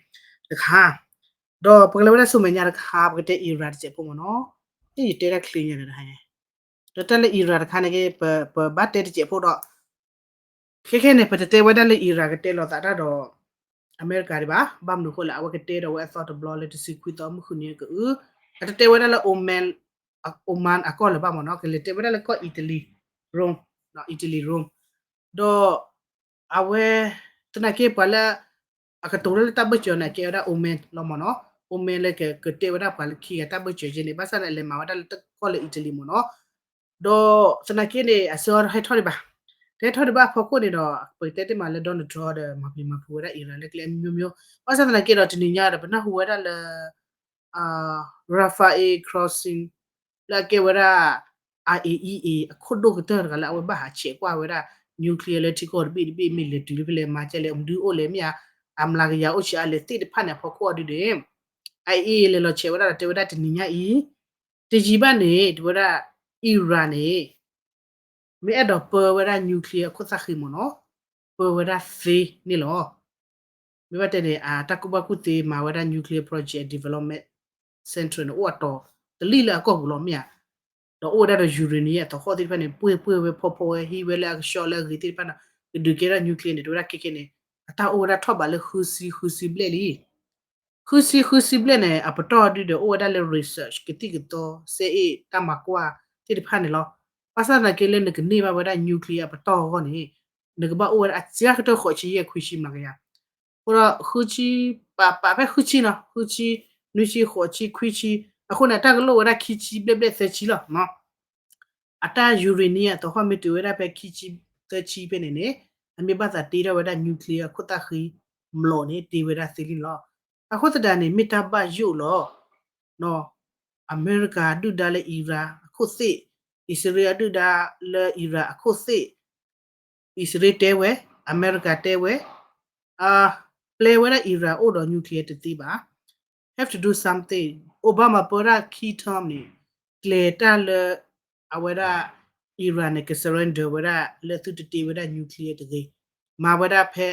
တခါ ဒီးပကလဲၤဝဲဒၣ်ဆူမဲာ်ညါတခါ ပကတဲ Iran တစဲးဖိမ့ၢ်နီၤ, ယတဲဒၣ်ချ့ညါဒီးတဟါညါ, ဒီးတၢ်လၢ Iran တခါန့ၣ်က့ ပဘၣ်တဲတစဲးဖိဒီး ခဲခဲန့ၣ် ပတတဲဝဲဒၣ်လၢ Iran ကတဲလီၤသးတၢ်ဒီး အမဲရကၤဒံးဘၣ်, ဘၣ်မနုၤအဃိလဲၣ် အဝဲကတဲဒီးဝဲအသီတဘျီလၢတဆံခွံသီမုၢ်ဃုနံၤအကအု, အတတဲဝဲဒၣ်လၢ Oman, Oman အကီၢ်လၢၤဘၣ်မ့ၢ်နီၤ, ကလဲၤတဲဝဲဒၣ်လၢကီၢ် Italy, Rome, Italy, Rome, ဒီး အဝဲ သနာ်က့ပှၤလၢ အကတိၤလၢတၢ်ဘၢၣ်စၢၤန့ၣ် အကဲဝဲဒၣ် Oman လီၤမ့ၢ်နီၤ, Oman လၢကကတဲဝဲဒၣ်ပှၤလၢခံဂၤတၢ်ဘၢၣ်စၢၤကဲန့ၣ် ဘၣ်ဆၣ်န့ၣ် အလဲၤမၤဝဲဒၣ်လၢတၢ်ကီၢ်လၢ Italy မ့ၢ်နီၤ, ဒီးသနာ်က့န့ၣ် အဆၢအီၤဟဲထီၣ်ဒံးဘၣ်, တဟဲထီၣ်ဒံးဘၣ်အဖီခိၣ်န့ၣ်ဒီး ပကတဲတ့ၢ်မးလၢ Donald Trump ဒီး မၤပျံၤမၤဖုးဝဲဒၣ် Iran လၢကျဲအမျိုးမျိုး, ဘၣ်ဆၣ်သနာ်က့ဒီး တနံၤညါဒီး ပနၢ်ဟူဝဲဒၣ်လၢ Rafael Grossi လၢအကဲဝဲဒၣ် IAEA အခိၣ်ဒိၣ်ကတၢၢ်တဂၤလၢ အဝဲဘၣ်ဟးဆဲးကွၢ်ဝဲဒၣ် nuclear လၢထံကီၢ်တဘ့ၣ်တဘ့ၣ် မ့ၢ်လဲၤတုၤလၢဖဲလဲၣ် မၤကဲလဲၣ် မနုၤအိၣ်လဲၣ် မ့ၢ်ဧါ, အမျးကယၤအိၣ်ဆံးအါလဲၣ်သ့ၣ်တဖၣ်န့ၣ် အဖီခိၣ်အီၤဒုးန့ၣ် IAEA လဲၤလီၤဆဲးဝဲဒၣ်ဒီးတဲဝဲဒၣ်တနံၤညါအံၤ တယံာ်ဘၣ်န့ၣ် တဲဝဲဒၣ် Iran န့ၣ် မ့ၢ်အဲၣ်ဒိးပၢဝဲဒၣ် nuclear အခိၣ်သၣ်ဃံမ့ၢ်နီၤ, ပၢဝဲဒၣ်သ့န့ၣ်လီၤ. မ့ၢ်ဘၣ်တဲန့ၣ် အတၢ်ကူၣ်ဘၣ်ကူၣ်သ့မၤဝဲဒၣ် nuclear project development center န့ၣ် အိၣ်အတီၤတလံၣ်လၢအကီၢ်ပူၤလီၤမ့ၢ်ဧါ, ဒီးအိၣ်ဝဲဒၣ်ဒီး uranium အသဟီၣ်သ့ၣ်တဖၣ်န့ၣ် ပှ့ၢ်ပှ့ၢ်ဝဲဖီဖီဝဲ ဟံးဝဲလၢအကဆှီလၢအဂ့ၤသ့ၣ်တဖၣ်န့ၣ် ကဒုးကဲထီၣ် nuclear န့ၣ် တဲဝဲဒၣ်ခဲခဲန့ၣ် အတၢ်အိၣ်ဝဲဒၣ်ထီၣ်ဘးလၢဃုဆံဃုဆံဘျဲၣ်လံ ဃုဆံဃုဆံဘျဲၣ်န့ၣ် အပတီၢ်ဒုဒီးအိၣ်ဝဲဒၣ်လၢ research ကသံၣ်ကသီ စဲအ့ၣ်တၢ်မၤကွၢ်သ့ၣ်တဖၣ်န့ၣ်လီၤ. ဘၣ်ဆၣ်သနာ်က့လၢနကန့ၢ်ဘၣ်ဝဲဒၣ် nuclear အပတီၢ်အဂီၢ်န့ၣ် နကဘၣ်အိၣ်ဝဲဒၣ်အစှၤကတၢၢ်ဃိးဆံယဲၢ်ခွံဆံမျးကယၤ, အဃိဒီးဃုဆံ ပာ်ပာ်ဖဲဃုဆံနီၤ ဃုဆံ နွံဆံ ဃိးဆံ ခွံဆံ, အဃိန့ၣ် တၢ်ကလိၣ်ဝဲဒၣ်ခံဆံဘျဲၣ်ဘျဲၣ်သၢဆံလီၤ. အတၢ် uranium အသဟီၣ်မ့ၢ်တုၤဝဲဒၣ်ဖဲခံဆံသၢဆံဖဲန့ၣ်န့ၣ် အမ့ၢ်ဘၣ်သးတ့ထီၣ်ဝဲဒၣ် nuclear အခိၣ်သၣ်ဃံ မျီးန့ၣ် တ့ဝဲဒၣ်သ့လံလီၤ. အဃိသတးန့ၣ် မ့ၢ်တၢ်ဘၣ်ယိၣ်လီၤ. အမဲရကၤဒုၣ်ဒါလၢ Iran အခိၣ်သ့ၣ်, အံၣ်စရ့လးဒုၣ်ဒါလၢ Iran အခိၣ်သ့ၣ်, အံၣ်စရ့လးတဲဝဲ, အမဲရကၤတဲဝဲ, ပျဲဝဲဒၣ် Iran အိၣ်ဒီး nuclear တသ့ဘၣ်. Have to do something. Obama ပၢဒၣ်ခံ term န့ၣ် ကျဲၤတၢ်လၢ အဝဲဒၣ် Iran န့ၣ် က surrender ဝဲဒၣ်လၢသုတတ့ဝဲဒၣ် nuclear တဂ့ၤ. မၤဝဲဒၣ်ဖဲ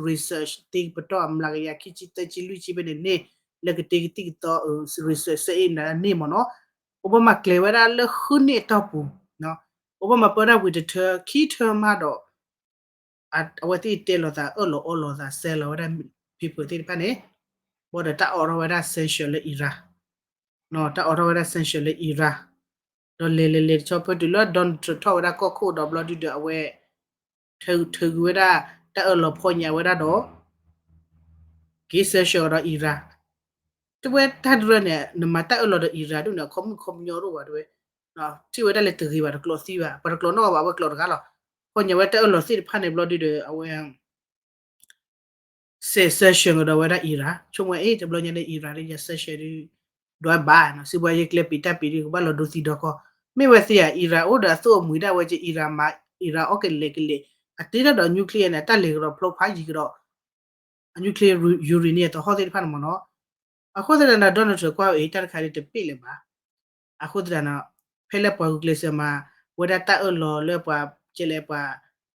research သ့ပတီၢ်အမျးကယၤခံဆံသၢဆံလွံၢ်ဆံဖဲန့ၣ်န့ၣ် လၢကတ့ကသံၣ်ကသီ research စ့အ့ၣ်နၤန့ၣ်မ့ၢ်နီၤ. Obama ကျဲၤဝဲဒၣ်လၢဃုနံၣ်အတီၢ်ပူၤ Obama ပၢဒၣ်ဝံၤတထၢ ခံ term မးဒီး အဝဲသ့ၣ်တဲလီၤသး အၢၣ်လီၤအီလီၤသး စဲလီၤဝဲဒၣ် paper သ့ၣ်တဖၣ်န့ၣ် ဘၣ်ဒီးတၢ်အိးထီၣ်ဝဲဒၣ် sanction လၢ Iran, တၢ်အိးထီၣ်ဝဲဒၣ် sanction လၢ Iran, ဒီးလဲၤလဲၤလဲၤတဆီဖဲတုၤလၢ Donald Trump ထီၣ်ဝဲဒၣ်ကီၢ်ခိၣ်ဒီးဘျီဒုဒီးအဝဲ ထုးကွံာ်ဝဲဒၣ် တၢ်အၢၣ်လီၤဖီၣ်ညါဝဲဒၣ်ဒီး က့ၤ sanction ဒီး Iran တဝဲတၢ်တရၢန့ၣ် နမၤတၢ်အၢၣ်လီၤဒီး Iran ဒ်န့ၣ် အခီမုၣ်ခီပညီတအိၣ်ဘၣ်တဝဲ, ထံၣ်ဝဲဒၣ်လၢတဂ့ၤဘၣ် တကျိးသံဘၣ် ပှၤတကျိးနီၣ်ဘၣ် အဝဲကျိးတဂၤလီၤ. ဖီၣ်ညါဝဲတၢ်အၢၣ်လီၤသ့ၣ်တဖၣ်န့ၣ် ဘျီဒုဒီး အဝဲ စဲး sanction ကဒီးဝဲဒၣ် Iran ဆိကမိၣ်အ့ၣ် တဘျီညါန့ၣ် Iran ဒ်ယ sanction ဒ် ဒွးဘၣ်နီၤ စံးပှၤယကျဲပံးတၢ်ပံးဒ်ကဘၣ်လီၤဒိသံဒီကီၢ် မ့ၢ်ဝဲသ့ဧါ Iran အိၣ်ဒီးအသိၣ်အမှံၤဒၣ်ဝဲက့ Iran မၤ Iran အီၣ်ကလဲာ်ကလဲာ် အတ့ထီၣ်ဒီး nuclear န့ၣ် အတၢ်လဲၤကဒီးဖျိဖးယံၤကဒီး အ nuclear uranium န့ၣ် အသဟီၣ်သ့ၣ်တဖၣ်န့ၣ်မ့ၢ်နီၤ. အဃိသတးန့ၣ် Donald Trump ကွၢ်အံၤ တၢ်တခါန့ၣ်တပ့ၢ်လၢၤဘၣ်. အဃိသတးန့ၣ် ဖဲလၢပှၤဂုာ်ကျဲးစၢးမၤဝဲဒၣ်တၢ်အၢၣ်လီၤလၢပှၤကဲလဲၣ်ပှၤ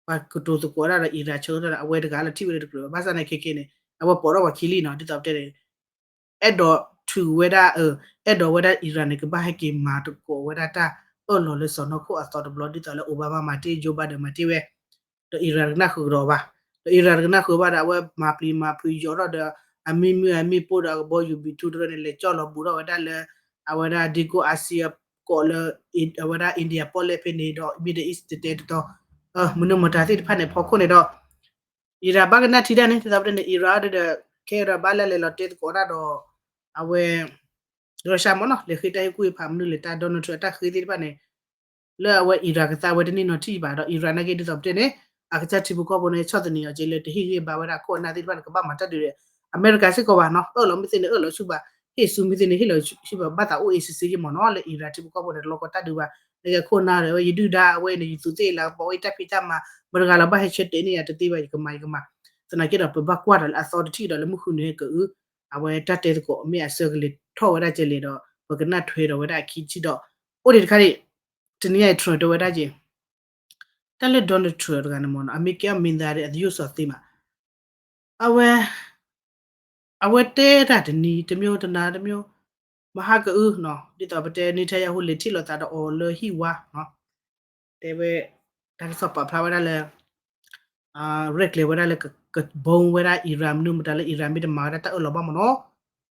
ပှၤကတိၤသကိးဒၣ်ဒီး Iran ဆၢကတီၢ်န့ၣ် အဝဲတဂၤလၢထံၣ်ဝဲလၢတကြၢးဘၣ်. ဘၣ်ဆၣ်န့ၣ်ခဲကဲန့ၣ် အဝဲပိာ်ထီၣ်ပှၤခံလံနီၤ ဒ်သိးပတဲန့ၣ် အဲၣ်ဒိးထုးဝဲဒၣ် အဲၣ်ဒိးဝဲဒၣ် Iran န့ၣ် ကဘၣ်ဟဲက့ၤမၤသကိးဝဲဒၣ်တၢ်အၢၣ်လီၤလၢစီၢ်နီၤခိၣ်အသီတဘျီ ဒ်သိးလၢ Obama မၤတ့ Joe Biden မၤတ့ဝဲ ဒီး Iran တကနၣ်ဃုာ်ကဒီးဘၣ်. ဒီး Iran တကနၣ်ဃုာ်ဘၣ်ဒီး အဝဲမၤပျံၤမၤဖုးယိးထီၣ်ဒီး အမ့ၢ်မ့ၢ်အမ့ၢ်ပိၢ်ဒီးအကဘီယူၤ B two တရၢန့ၣ် လဲၤကၠီၣ်လီၤဘူးထီၣ်ဝဲဒၣ်လၢ အဝဲဒၣ်ဒ့ကိ Asia ကိးလၢ အဝဲဒၣ် India ပီၣ်လဲၣ်ဖဲန့ၣ်ဒီး Middle East တတဲတတီၤ မနုၤမတၤသ့ၣ်တဖၣ်န့ၣ် ဖီခိၣ်န့ၣ်ဒီး Iran ဘၣ်ကနၣ်ထံဒၣ်န့ၣ် ဒ်သိးပတဲန့ၣ် Iran ဒီး ခဲဒီးဘၣ်လၢလဲၤလီၤတဲသကိးဒၣ်ဒီး အဝဲ Russia မ့ၢ်နီၤ လဲၤဃ့တၢ်ဟ့ၣ်ကူၣ်ဟ့ၣ်ဖးမနုၤလဲၣ် တၢ် Donald Trump အတၢ်ဃ့သ့ၣ်တဖၣ်န့ၣ် လၢအဝဲ Iran ကသါဝဲတန့ၢ်နီတထံၣ်ဘၣ်ဒီး Iran နာ်က့ဒ်သိးပတဲန့ၣ် အကစၢ်ထံဖိကီၢ်ဖိန့ၣ် ဆီၣ်သနံးအီၤက့ၤလၢတဟ့ၣ်ဂံၢ်ဘါဝဲဒၣ်ခိၣ်အနၢ်သ့ၣ်တဖၣ်န့ၣ် ကဘၣ်မၤတၢ်ဒုးဒီး အမဲရကၤစ့ၢ်ကီးဘၣ်နီၤ အၢၣ်လီၤမ့ၢ်သ့န့ၣ် အၢၣ်လီၤဆူၣ်ဘၣ် ဟ့ၣ်ဆူၣ်မ့ၢ်သ့န့ၣ် ဟ့ၣ်လီၤဆူၣ်ဘၣ် ဘၣ်သးအိၣ်အ့ၣ်စ့ၣ်စ့ၣ်ယ့ၣ်မ့ၢ်နီၤ လၢ Iran ထံဖိကီၢ်ဖိန့ၣ် တလီၤကီတၢ်ဒုးဘၣ် နကဲခိၣ်နၢ်ဒီး အဝဲယဒုၣ်ဒါ အဝဲအံၤန့ၣ် ယသူးသ့ၣ်လၢကပီၤအံၤတၢ်ဖံးတၢ်မၤ မတဂၤလီၤဘၣ်ဟဲဆၢတဲာ်န့ၢ်ယၤတသ့ဘၣ် ယကမၤယကမၤ သနာ်က့ဒီး ပဘၣ်ကွၢ်ဒီးလၢအသီတထံၣ်ဒီးလၢမုၢ်ဃုနုာ်ဟဲကအု အဝဲတၢ်တဲသကိးမ့ၢ်အဆၢကလဲၤထီၣ်ဝဲဒၣ်ကဲလဲၣ်ဒီး ပကနၣ်ထွဲဒီးဝဲဒၣ်အခံထံၣ်ဒီး အိၣ်ဒံးတခါန့ၣ် တနံၤညါအံၤ Trump တဲဝဲဒၣ်က့ တၢ်လၢ Donald Trump တဂၤန့ၣ်မ့ၢ်နီၤ အမ့ၢ်ကဲအီၤမ့ၢ်သးဒီး အသယိၣ်စီၤသ့မး အဝဲ အဝဲတဲတၢ်တနံၤတမျိုးတနၤတမျိုး မဟါကအုနီၤ ဒ်သိးပတဲ Netanyahu လဲၤထံၣ်လိာ်သးဒီးအီၤလၢဟံၣ်ဝါနီၤ တဲဝဲ တၢ်ကစီၣ်ပာ်ဖျါဝဲဒၣ်လၢ ရဲၣ်ကျဲၤဝဲဒၣ်လၢကဘီဝဲဒၣ် Iran မနုၤမတၤလၢ Iran မ့ၢ်တမၤဝဲဒၣ်တၢ်အၢၣ်လီၤဘၣ်မ့ၢ်နီၤ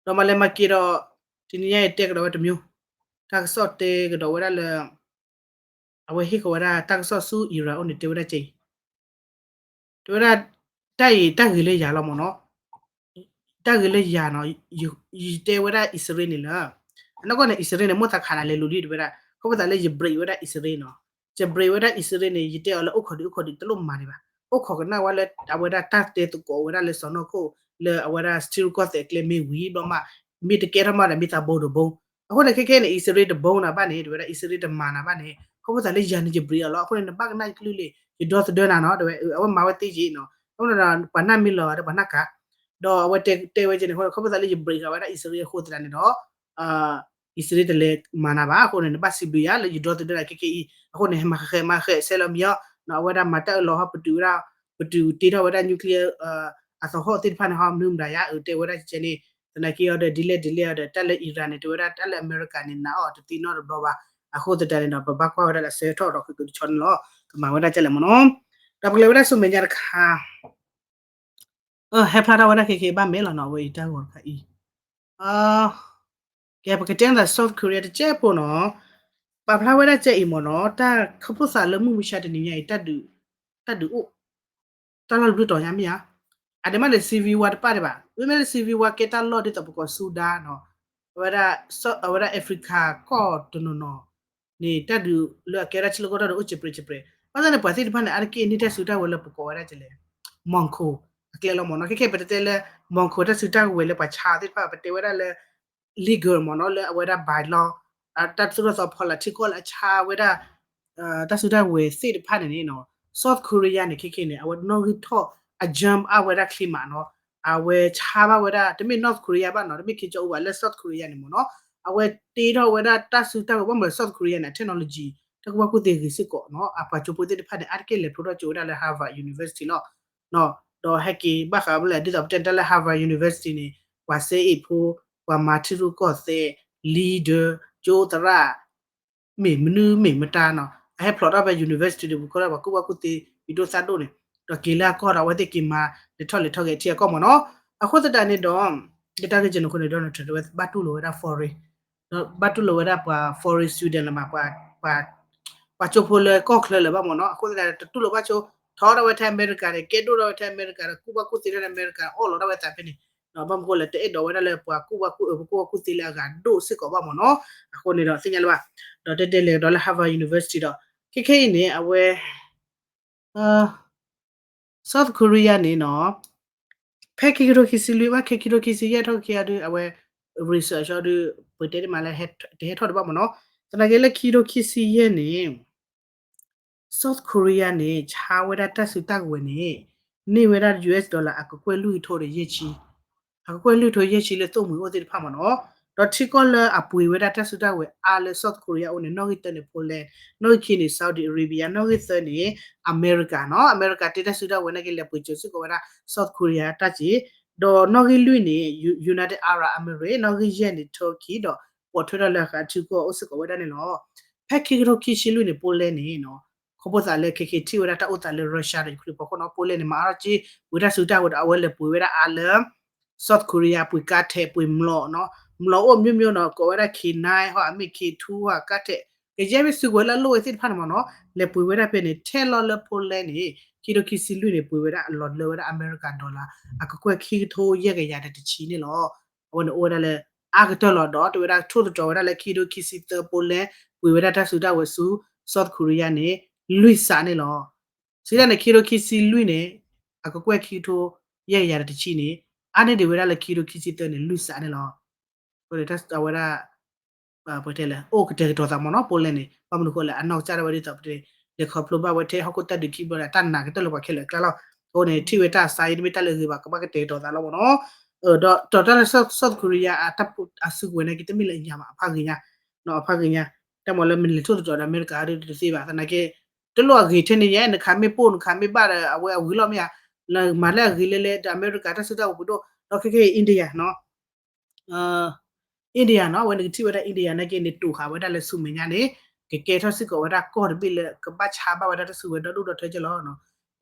ဒီးမၤလဲၤမၤက့ၤဒီး တနံၤညါအံၤတဲကဒီးဝဲတမျိုး တၢ်ကစီၣ်တဲကဒီးဝဲဒၣ်လၢ အဝဲဟ့ၣ်ဃီၤဝဲဒၣ်တၢ်ကစီၣ်ဆူ Iran အိၣ်န့ၣ် တဲဝဲဒၣ်ကဲအံၤ တဲဝဲဒၣ် တၢ်အံၤတၢ်ဂ့ၤလၢယၤလီၤမ့ၢ်နီၤ တၢ်ဂ့ၤလၢယၤနီၤ ယတဲဝဲဒၣ်အံၣ်စရ့လးန့ၣ်လၢ အနီၢ်ကီၢ်န့ၣ် အံၣ်စရ့လးန့ၣ် မိၢ်သးခးနၤလဲၤလူၤလံ တဲဝဲဒၣ် ခီဖျိသးလၢယ break ဝဲဒၣ်အံၣ်စရ့လးနီၤ ယ break ဝဲဒၣ်အံၣ်စရ့လးန့ၣ် ယတဲအီၤလၢအိၣ်ခိးဒံးအိၣ်ခိးဒံးတလိၣ်မၤဒံးဘၣ် အိၣ်ခိးကနၣ်ဝဲလၢအဝဲဒၣ်တၢ်တဲသကိးဝဲဒၣ်လၢစီၢ်နီၤခိၣ် လၢအဝဲဒၣ် ထံရူၢ်ကီၢ်သဲးအကျဲမ့ၢ်ဝံၤဘျီမး မ့ၢ်တကဲထီၣ်မးဒီးမ့ၢ်သးဘိတဘိ အဃိန့ၣ်ခဲခဲန့ၣ် အံၣ်စရ့လးတဘိနၤဘၣ်န့ၣ် တဲဝဲဒၣ် အံၣ်စရ့လးတမၤနၤဘၣ်န့ၣ် ခီဖျိသးလၢယၤန့ၣ်ယ break အီၤလီၤ အဃိန့ၣ် နဘၣ်ကနၣ်ယကလုၢ်လံ ယဒီသဒၢနၤနီၤ တဲဝဲ အဝဲမၤဝဲသ့ယံၤနီၤ အဃိန့ၣ်ဒီး ပှၤနၢ်မ့ၢ်လီၤဒီးပှၤနၢ်ကၤ ဒီးအဝဲတဲဝဲကဲန့ၣ် ခီဖျိသးလၢယ break ဃာ်ဝဲဒၣ်အံၣ်စရ့လးအဃိသတးန့ၣ်ဒီး အံၣ်စရ့လးတလဲၤမၤနၤဘၣ် အဃိန့ၣ် နဘၣ်စံးဘျုးယၤလၢယဒီသဒၢနၤခဲခဲအံၤ အဃိန့ၣ် ဟဲမၤဃဲးမၤဃဲးဆဲးလီၤမံၤအီၤ အဝဲဒၣ်မၤတၢ်အၢၣ်လီၤဟီၣ်ပတုာ်ဝဲဒၣ် ပတုာ်တ့ထီၣ်ဝဲဒၣ် nuclear အသဟီၣ်သ့ၣ်တဖၣ်န့ၣ် ဟီမနုၤမတၤယါ အတဲဝဲဒၣ်ကဲန့ၣ် သနာ်က့အီၤဒီး ဒ်လဲၣ်ဒ်လဲၣ်အီၤဒီး တၢ်လၢ Iran န့ၣ် တဲဝဲဒၣ်တၢ်လၢအမဲရကၤန့ၣ် နာ်အီၤတသ့နီတဘျီဘၣ် အဃိသတးန့ၣ်ဒီး ပဘၣ်ကွၢ်ဝဲဒၣ်လၢအဆၢထီၣ်ဒီး ကကတဆီန့ၣ်လီၤ ကမၤဝဲဒၣ်ကဲလဲၣ်မ့ၢ်နီၤ ဒီးပကလဲၤဝဲဒၣ်ဆူမဲာ်ညါတခါ ဟဲဖျါထီၣ်ဝဲဒၣ်ခဲခဲဘၣ်မဲာ်လီၤနီၤ အဝဲအံၤတၢ်ဂီၤတခါအံၤ ကဲ ပကတဲနသး South Korea တကဲဖိနီၤ ပာ်ဖျါဝဲဒၣ်ကဲအံၤမ့ၢ်နီၤ တၢ်ခီဖျိသးလၢမုၢ်မဆါတနံၤညါအံၤ တၢ်ဒုးအိၣ် တၢ်လီၢ်တဘျုးတီၤညါမ့ၢ်ဧါ အဒိမ့ၢ်လၢ civil war တပၣ်ဒံးဘၣ် မ့မ့ၢ်လၢ civil war ကဲတၢ်လီၢ်ဒ်သိးပကိး Sudan နီၤ အဝဲဒၣ် အဝဲဒၣ် Africa ကီၢ်တနီၤနီၤ န့ၣ် တၢ်ဒုးလၢအကဲဝဲဒၣ်ထံလီၢ်ကီၢ်ဒီးအိၣ်စံးပြ့စံးပြ့, ဘၣ်ဆၣ်န့ၣ် ပှၤသ့ၣ်တဖၣ်န့ၣ် အါတက့ၢ်န့ၢ်တၢ်စုတၢ်ဝဲၤလၢပကိးဝဲဒၣ်ကလဲၣ် Mongkok အကျဲလီၤမ့ၢ်နီၤ. ခဲခဲအံၤပတဲတဲလၢ Mongkok တၢ်စုတၢ်ဝဲၤလၢပှၤဆါသ့ၣ်တဖၣ် ပတဲဝဲဒၣ်လၢ legal မ့ၢ်နီၤ လၢအဝဲဒၣ် by law တၢ်သိၣ်တၢ်သီဖီလာ်ထံကီၢ်လၢအဆါဝဲဒၣ် တၢ်စုတၢ်ဝဲၤသ့ၣ်တဖၣ်န့ၣ်န့ၣ်နီၤ South Korea န့ၣ် ခဲခဲန့ၣ် အဝဲနီၣ်ဂံၢ်ထီၣ်အ jump အဝဲဒၣ်ချ့မးနီၤ. အဝဲဆါဘၣ်ဝဲဒၣ် တမ့ၢ် North Korea ဘၣ်နီၤ တမ့ၢ် Kim Jong Un ဘၣ် လၢ South Korea န့ၣ်မ့ၢ်နီၤ အဝဲတ့ထီၣ်ဝဲဒၣ်တၢ်စုတၢ်ဝဲၤ ဘၣ်မနုၤ South Korea န့ၣ် technology တၢ်ကူၣ်ဘၣ်ကူၣ်သ့ဂ့ၤစ့ၢ်ကီးနီၤ အပှၤကၠိဖိသ့ၣ်တဖၣ်န့ၣ် အါတက့ၢ်လဲၤဖျိထီၣ်ကၠိဝဲဒၣ်လၢ Harvard University လီၤ. ဒီးဟဲက့ၤဘၣ်ဃးလၢ ဒ်သိးပတဲတၢ်လၢ Harvard University န့ၣ် ပှၤစဲအ့ၣ်ဖိ ပှၤမၤထံရူၢ်ကီၢ်သဲး leader ကၠိသရၣ် မ့ၢ်မနုၤမ့ၢ်မတၤနီၤ အဟဲဖျိးထီၣ်ဖဲ university ဒီး ပူၤခီဒီး ပှၤကူၣ်ဘၣ်ကူၣ်သ့ ပံၤဒိၣ်သၣ်ဒိၣ်န့ၣ် ဒီးက့ၤလၢအကီၢ်ဒီး အဝဲသ့ၣ်က့ၤမၤလဲၤထီၣ်လဲၤထီၣ်က့ၤထံအကီၢ်မ့ၢ်နီၤ. အဃိသတးန့ၣ်ဒီး ယတၢ်ဂ့ၢ်ကဲန့ၣ်အဃိန့ၣ် Donald Trump ဝဲဘၣ်တူၢ်လိာ်ဝဲဒၣ် foreign ဒီးဘၣ်တူၢ်လိာ်ဝဲဒၣ်ပှၤ foreign student လၢၤဘၣ် ပှၤကၠိဖိလၢကီၢ်ချၢလၢၤဘၣ်မ့ၢ်နီၤ. အဃိသတးန့ၣ် တတူၢ်လိာ်ဘၣ်ဆိ ထီထီၣ်ဝဲထဲအမဲရကၤန့ၣ် ကဲဒိၣ်ထီၣ်ဝဲထဲအမဲရကၤဒီး ကူၣ်ဘၣ်ကူၣ်သ့ထီၣ်ထဲအမဲရကၤ အီၣ်လီၤဒၣ်ဝဲသးဖဲန့ၣ် ဘၣ်မနုၤဃိလဲၣ် တအဲၣ်ဒိးဝဲဒၣ်လၢပှၤကူၣ်ဘၣ်ကူၣ်အၢ ပကူၣ်ဘၣ်ကူၣ်သ့လၢအဂၤဒိၣ်စ့ၢ်ကီးဘၣ်မ့ၢ်နီၤ. အဃိန့ၣ်ဒီးသ့ၣ်ညါလၢၤဘၣ် ဒီးတဲတဲလဲၤကဒီးလၢ Harvard University ဒီး ခဲခဲအံၤန့ၣ် အဝဲ South Korea န့ၣ်နီၤ ဖဲခံကထိခံဆံလွံၢ်ဘၣ် ခဲခံကထိခံဆံယဲၢ်ထီၣ်ခံဂၤဒုး အဝဲ research အီၤဒုး ပတဲတမးလၢ တဟဲထီၣ်ဒံးဘၣ်မ့ၢ်နီၤ. သနာ်က့လၢခံကထိခံဆံယဲၢ်န့ၣ် South Korea န့ၣ် ဆါဝဲဒၣ်တၢ်စုတၢ်ကဝဲၤန့ၣ် န့ၢ်ဝဲဒၣ် US dollar အကကွဲၢ်လွံၢ်ကထိဒီးယဲၢ်ဆံ အကကွဲၢ်လွံၢ်ကထိယဲၢ်ဆံလၢသိၣ်မှံၤအိၣ်သ့ၣ်တဖၣ်မ့ၢ်နီၤ. ဒီးထံကီၢ်လၢအပှ့ၤဝဲဒၣ်တၢ်စုတၢ်ကဝဲၤအါလၢ South Korea အအိၣ်န့ၣ် နီၣ်ဂံၢ်တၢန့ၣ် Poland, နီၣ်ဂံၢ်ခံန့ၣ် Saudi Arabia, နီၣ်ဂံၢ်သၢန့ၣ် အမဲရကၤနီၤ. အမဲရကၤတ့တၢ်စုတၢ်ကဝဲၤနာ်က့လဲၤပှ့ၤစၢၤစ့ၢ်ကီးဝဲဒၣ် South Korea တၢ်စ့ၢ်, ဒီးနီၣ်ဂံၢ်လွံၢ်န့ၣ် United Arab Emirates, နီၣ်ဂံၢ်ယဲၢ်န့ၣ် Turkey ဒီးပိာ်ထွဲထီၣ်လၢအဂၤထံကီၢ်အိၣ်စ့ၢ်ကီးဝဲဒၣ်န့ၣ်လီၤ. ဖဲခံကထိခံဆံလွံၢ်န့ၣ် Poland န့ၣ်နီၤ ခီဖျိသးလၢခဲခဲထံၣ်ဝဲဒၣ်တၢ်အိၣ်သးလၢ Russia ဒီး Ukraine ဖီခိၣ်နီၤ Poland န့ၣ် မၤအါထီၣ်က့ၤ ပှ့ၤတၢ်စုတၢ်ကဝဲၤဒီး အဝဲလဲၤပှ့ၤဝဲဒၣ်အါလၢ South Korea ပှ့ၤကါထဲး ပှ့ၤမျိာ်နီၤ မျိာ်အိၣ် မျိုးမျိုး နီၤ ကိးဝဲဒၣ် K nine ဟီ အမ့ၢ် K two ဟီ ကါထဲး ကယဲၢ်မ့ၢ်စုကဝဲၤလၢအလိၣ်ဝဲသ့ၣ်တဖၣ်န့ၣ်မ့ၢ်နီၤ လဲၤပှ့ၤဝဲဒၣ်ဖဲန့ၣ် ထဲလီၤလၢ Poland န့ၣ် ခံကထိခံဆံလွံၢ်န့ၣ် ပှ့ၤဝဲဒၣ်အလီၢ်လၢဝဲဒၣ်အမဲရကၤ dollar အကကွဲၢ်ခံကထိယဲၢ်ကယၤဒီးတဆံန့ၣ်လီၤ. အဝဲန့ၣ်အိၣ်ဝဲဒၣ်လၢ အါကတၢၢ်လီၤဒီး တဲဝဲဒၣ်ထိၣ်သတြီၤဝဲဒၣ်လၢခံကထိခံဆံသၢ Poland ပှ့ၤဝဲဒၣ်တၢ်စုတၢ်ဝဲၤဆူ South Korea န့ၣ် လွံၢ်စးန့ၣ်လီၤ. စံးဒၣ်န့ၣ် ခံကထိခံဆံလွံၢ်န့ၣ် အကကွဲၢ်ခံကထိယဲၢ်ကယၤဒီးတဆံန့ၣ် အါန့ၢ်ဒံးဝဲဒၣ်လၢခံကထိခံဆံသၢန့ၣ် လွံၢ်စးန့ၣ်လီၤ. အဝဲဒၣ် ပတဲလဲၣ် အိၣ်ကတဲာ်ကတီၤသးမ့ၢ်နီၤ Poland န့ၣ် ဘၣ်မနုၤဃိလဲၣ် အနီၢ်ကစၢ်ဒၣ်ဝဲဒ်သိးပတဲ လဲၤခီဖျိဘၣ်ဝဲထဲဟီၣ်ခိၣ်တၢ်ဒုးခံဘျီဒီး တၢ်နာ်ကတၢၢ်လၢပှၤခဲလၢာ်အကျါလီၤ. အဃိန့ၣ် ထံၣ်ဝဲတၢ်အစါအံၤ တမ့ၢ်တၢ်လၢအဂ့ၤဘၣ် ကဘၣ်ကတဲာ်ကတီၤသးလီၤမ့ၢ်နီၤ. ဒီးတၢ်လၢ South Korea အတၢ်အစုကဝဲၤနာ်က့ တမ့ၢ်လၢအညါဘၣ် အဖးဂ့ၤညါ အဖးဂ့ၤညါ တၢ်မၤလၢမ့ၢ်လဲၤထိၣ်သတြီၤဒီးအမဲရကၤဒီးတသ့ဘၣ် သနာ်က့ တလိၣ်အဂ့ၤထဲန့ၣ်ညါ နခးမ့ၢ်ပိၢ် နခးမ့ၢ်ဘၣ်ဒီး အဝဲအဂ့ၤလီၤမ့ၢ်ဧါ လၢမၤလၢအဂ့ၤလဲၣ်လဲၣ်ဒီးအမဲရကၤတၢ်စုတၢ်ဝဲၤပူၤဒိၣ် ဒီးခဲခဲအံၤ India နီၤ India နီၤ အဝဲန့ၣ်ကထံၣ်ဝဲဒၣ် India နာ်က့န့ၣ် တိာ်ဃာ်ဝဲဒၣ်လၢဆူမဲာ်ညါန့ၣ် ကကဲထီၣ်စ့ၢ်ကီးဝဲဒၣ်ကီၢ်တဘ့ၣ်လၢကဘၣ်ဆါဘၣ်ဝဲဒၣ်တၢ်စုကဝဲၤဒီဒူၣ်ဒီထၢက့လီၤ.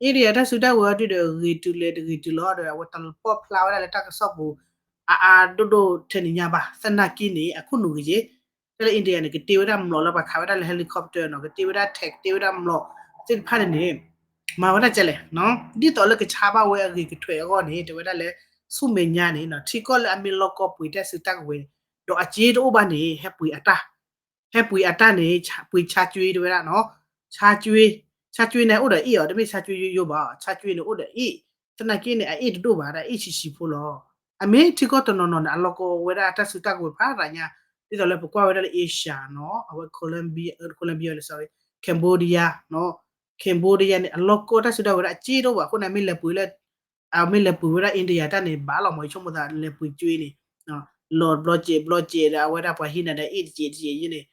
India တၢ်စုတၢ်ဝဲၤဒုးဒီးဂ့ၤတုၤလဲၣ်တဂ့ၤတုၤလီၤဒီး အဝဲတလီၤပီၢ်ဖျါဝဲဒၣ်လၢတၢ်ကစီၣ်ပူၤ အါအါဒိၣ်ဒိၣ်ထဲန့ၣ်ညါဘၣ် သနာ်က့န့ၣ် အခိၣ်နူာ်ဂ့ၤက့ တၢ်လၢ India န့ၣ် ကတ့ဝဲဒၣ်မျိာ်လၢပှၤခးဝဲဒၣ်လၢ helicopter နီၤ ကတ့ဝဲဒၣ် tank ကတ့ဝဲဒၣ်မျိာ်သ့ၣ်တဖၣ်န့ၣ်န့ၣ် မၤဝဲဒၣ်ကဲလဲၣ် ဒ်သိးလၢကဆါဘၣ်ဝဲအဂ့ၤကထွဲးအဂီၢ်န့ၣ် တဲဝဲဒၣ်လၢ ဆူမဲာ်ညါန့ၣ်နီၤ ထံကီၢ်လၢအမ့ၢ်လီၢ်ကီၢ်ပှ့ၤတၢ်စုတၢ်ကဝဲၤ ဒီးအစ့တအိၣ်ဘၣ်န့ၣ် ဟဲပှ့ၤအတၢ် ဟဲပှ့ၤအတၢ်န့ၣ် ပှ့ၤဆါကၠွ့တဲဝဲဒၣ်နီၤ ဆါကၠွ့ ဆါကၠွ့န့ၣ်အိၣ်ဒီးအ့ၣ်အီၤ တမ့ၢ်ဆါကၠွ့ယိယိဘၣ် ဆါကၠွ့န့ၣ်အိၣ်ဒီးအ့ၣ် သနာ်က့န့ၣ် အအ့ၣ်တဒိၣ်ဘၣ် ဒီးအ့ၣ်ဆံးဆံးဖိလီၤ. အမ့ၢ်ထံကီၢ်တနီၤနီၤန့ၣ် အလီၢ်ကီၢ်ဝဲဒၣ်တၢ်စုတၢ်ကဝဲၤဖးရၤညါ ဒ်သိးလၢပကွၢ်ဝဲဒၣ်လၢ Asia နီၤ အဝဲ Colombia Colombia လၢ sorry Cambodia နီၤ Cambodia န့ၣ် အလီၢ်ကီၢ်တၢ်စုတၢ်ကဝဲၤဒၣ်အစ့တအိၣ်ဘၣ် အဃိန့ၣ် မ့ၢ်လဲၤပှ့ၤလၢ အမ့ၢ်လဲၤပှ့ၤဝဲဒၣ် India တၢ်န့ၣ် ဘၣ်လီၤမး ယဆိကမိၣ်သး လဲၤပှ့ၤကၠွ့န့ၣ် လီၤဘျီကဲးဘျီကဲးဒီး အဝဲဒၣ်ပှၤဟံးနၤဒီး အ့ၣ်တကဲးတကဲးယဲန့ၣ်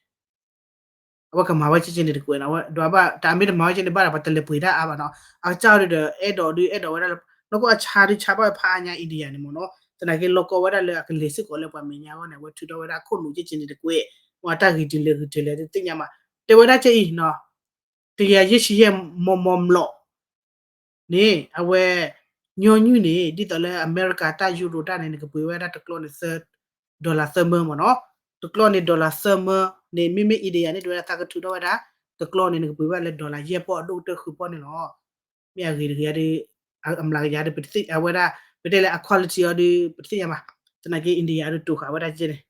အဝဲကမၤဝဲကဲကဲန့ၣ်တကွဲးနီၤ အဝဲဒိးဘၣ် တၢ်မ့ၢ်တမၤဝဲကဲန့ၣ် ဘၣ်ဒီးပှၤတလဲၤပှ့ၤတၢ်အါဘၣ်နီၤ အကစၢ်ဒုးဒီး အဲၣ်ဒိးဒုး အဲၣ်ဒိးဝဲဒၣ်လၢ နီၢ်ကီၢ်အဆါဒုးဆါဘၣ်ဝဲဖးအါညါ India န့ၣ်မ့ၢ်နီၤ သနာ်က့လီၢ်ကီၢ်ဝဲဒၣ်လၢအကလဲၤစ့ၢ်ကီးလၢပှၤမဲာ်ညါအဂီၢ်န့ၣ် အဝဲထုးထီၣ်ဝဲဒၣ်ခိၣ်နူာ်ကဲကဲန့ၣ်တကွဲး မ့ၢ်အတၢ်ဂ့ၤတုၤလဲၤဂ့ၤတုၤလဲၤသ့ၣ်ညါမး တဲဝဲဒၣ်ကဲအံၤနီၤ တကယၤယဲၢ်ဆံယဲၢ်မီၢ်မီၢ်မျိာ် န့ၣ် အဝဲ ညီနုၢ်န့ၣ် ဒ်သိးလၢအမဲရကၤတၢ်ယူရိတၢ်န့ၣ် နကပှ့ၤဝဲဒၣ်တကျီန့ၣ် dollar သၢမၢမ့ၢ်နီၤ တကျီန့ၣ် dollar သၢမၢန့ၣ် မ့မ့ၢ် India န့ၣ် တဲဝဲဒၣ်သးကထုးထီၣ်ဝဲဒၣ် တကျီန့ၣ် နကပှ့ၤဝဲဒၣ်လၢ dollar ယဲၢ်ပီၢ်အဒိၣ်ကတၢၢ်ဃုပီၢ်န့ၣ်လီၤ. မ့ၢ်အဂ့ၤတဂ့ၤဒီး အမျးကယၤဒီး ပတသ့ၣ်ညါဝဲဒၣ် ပတဲလၢအ quality အီၤဒီး ပတသ့ၣ်ညါဘၣ် သနာ်က့ India အဒုးတိာ်ဃာ်ဝဲဒၣ်ကဲန့ၣ်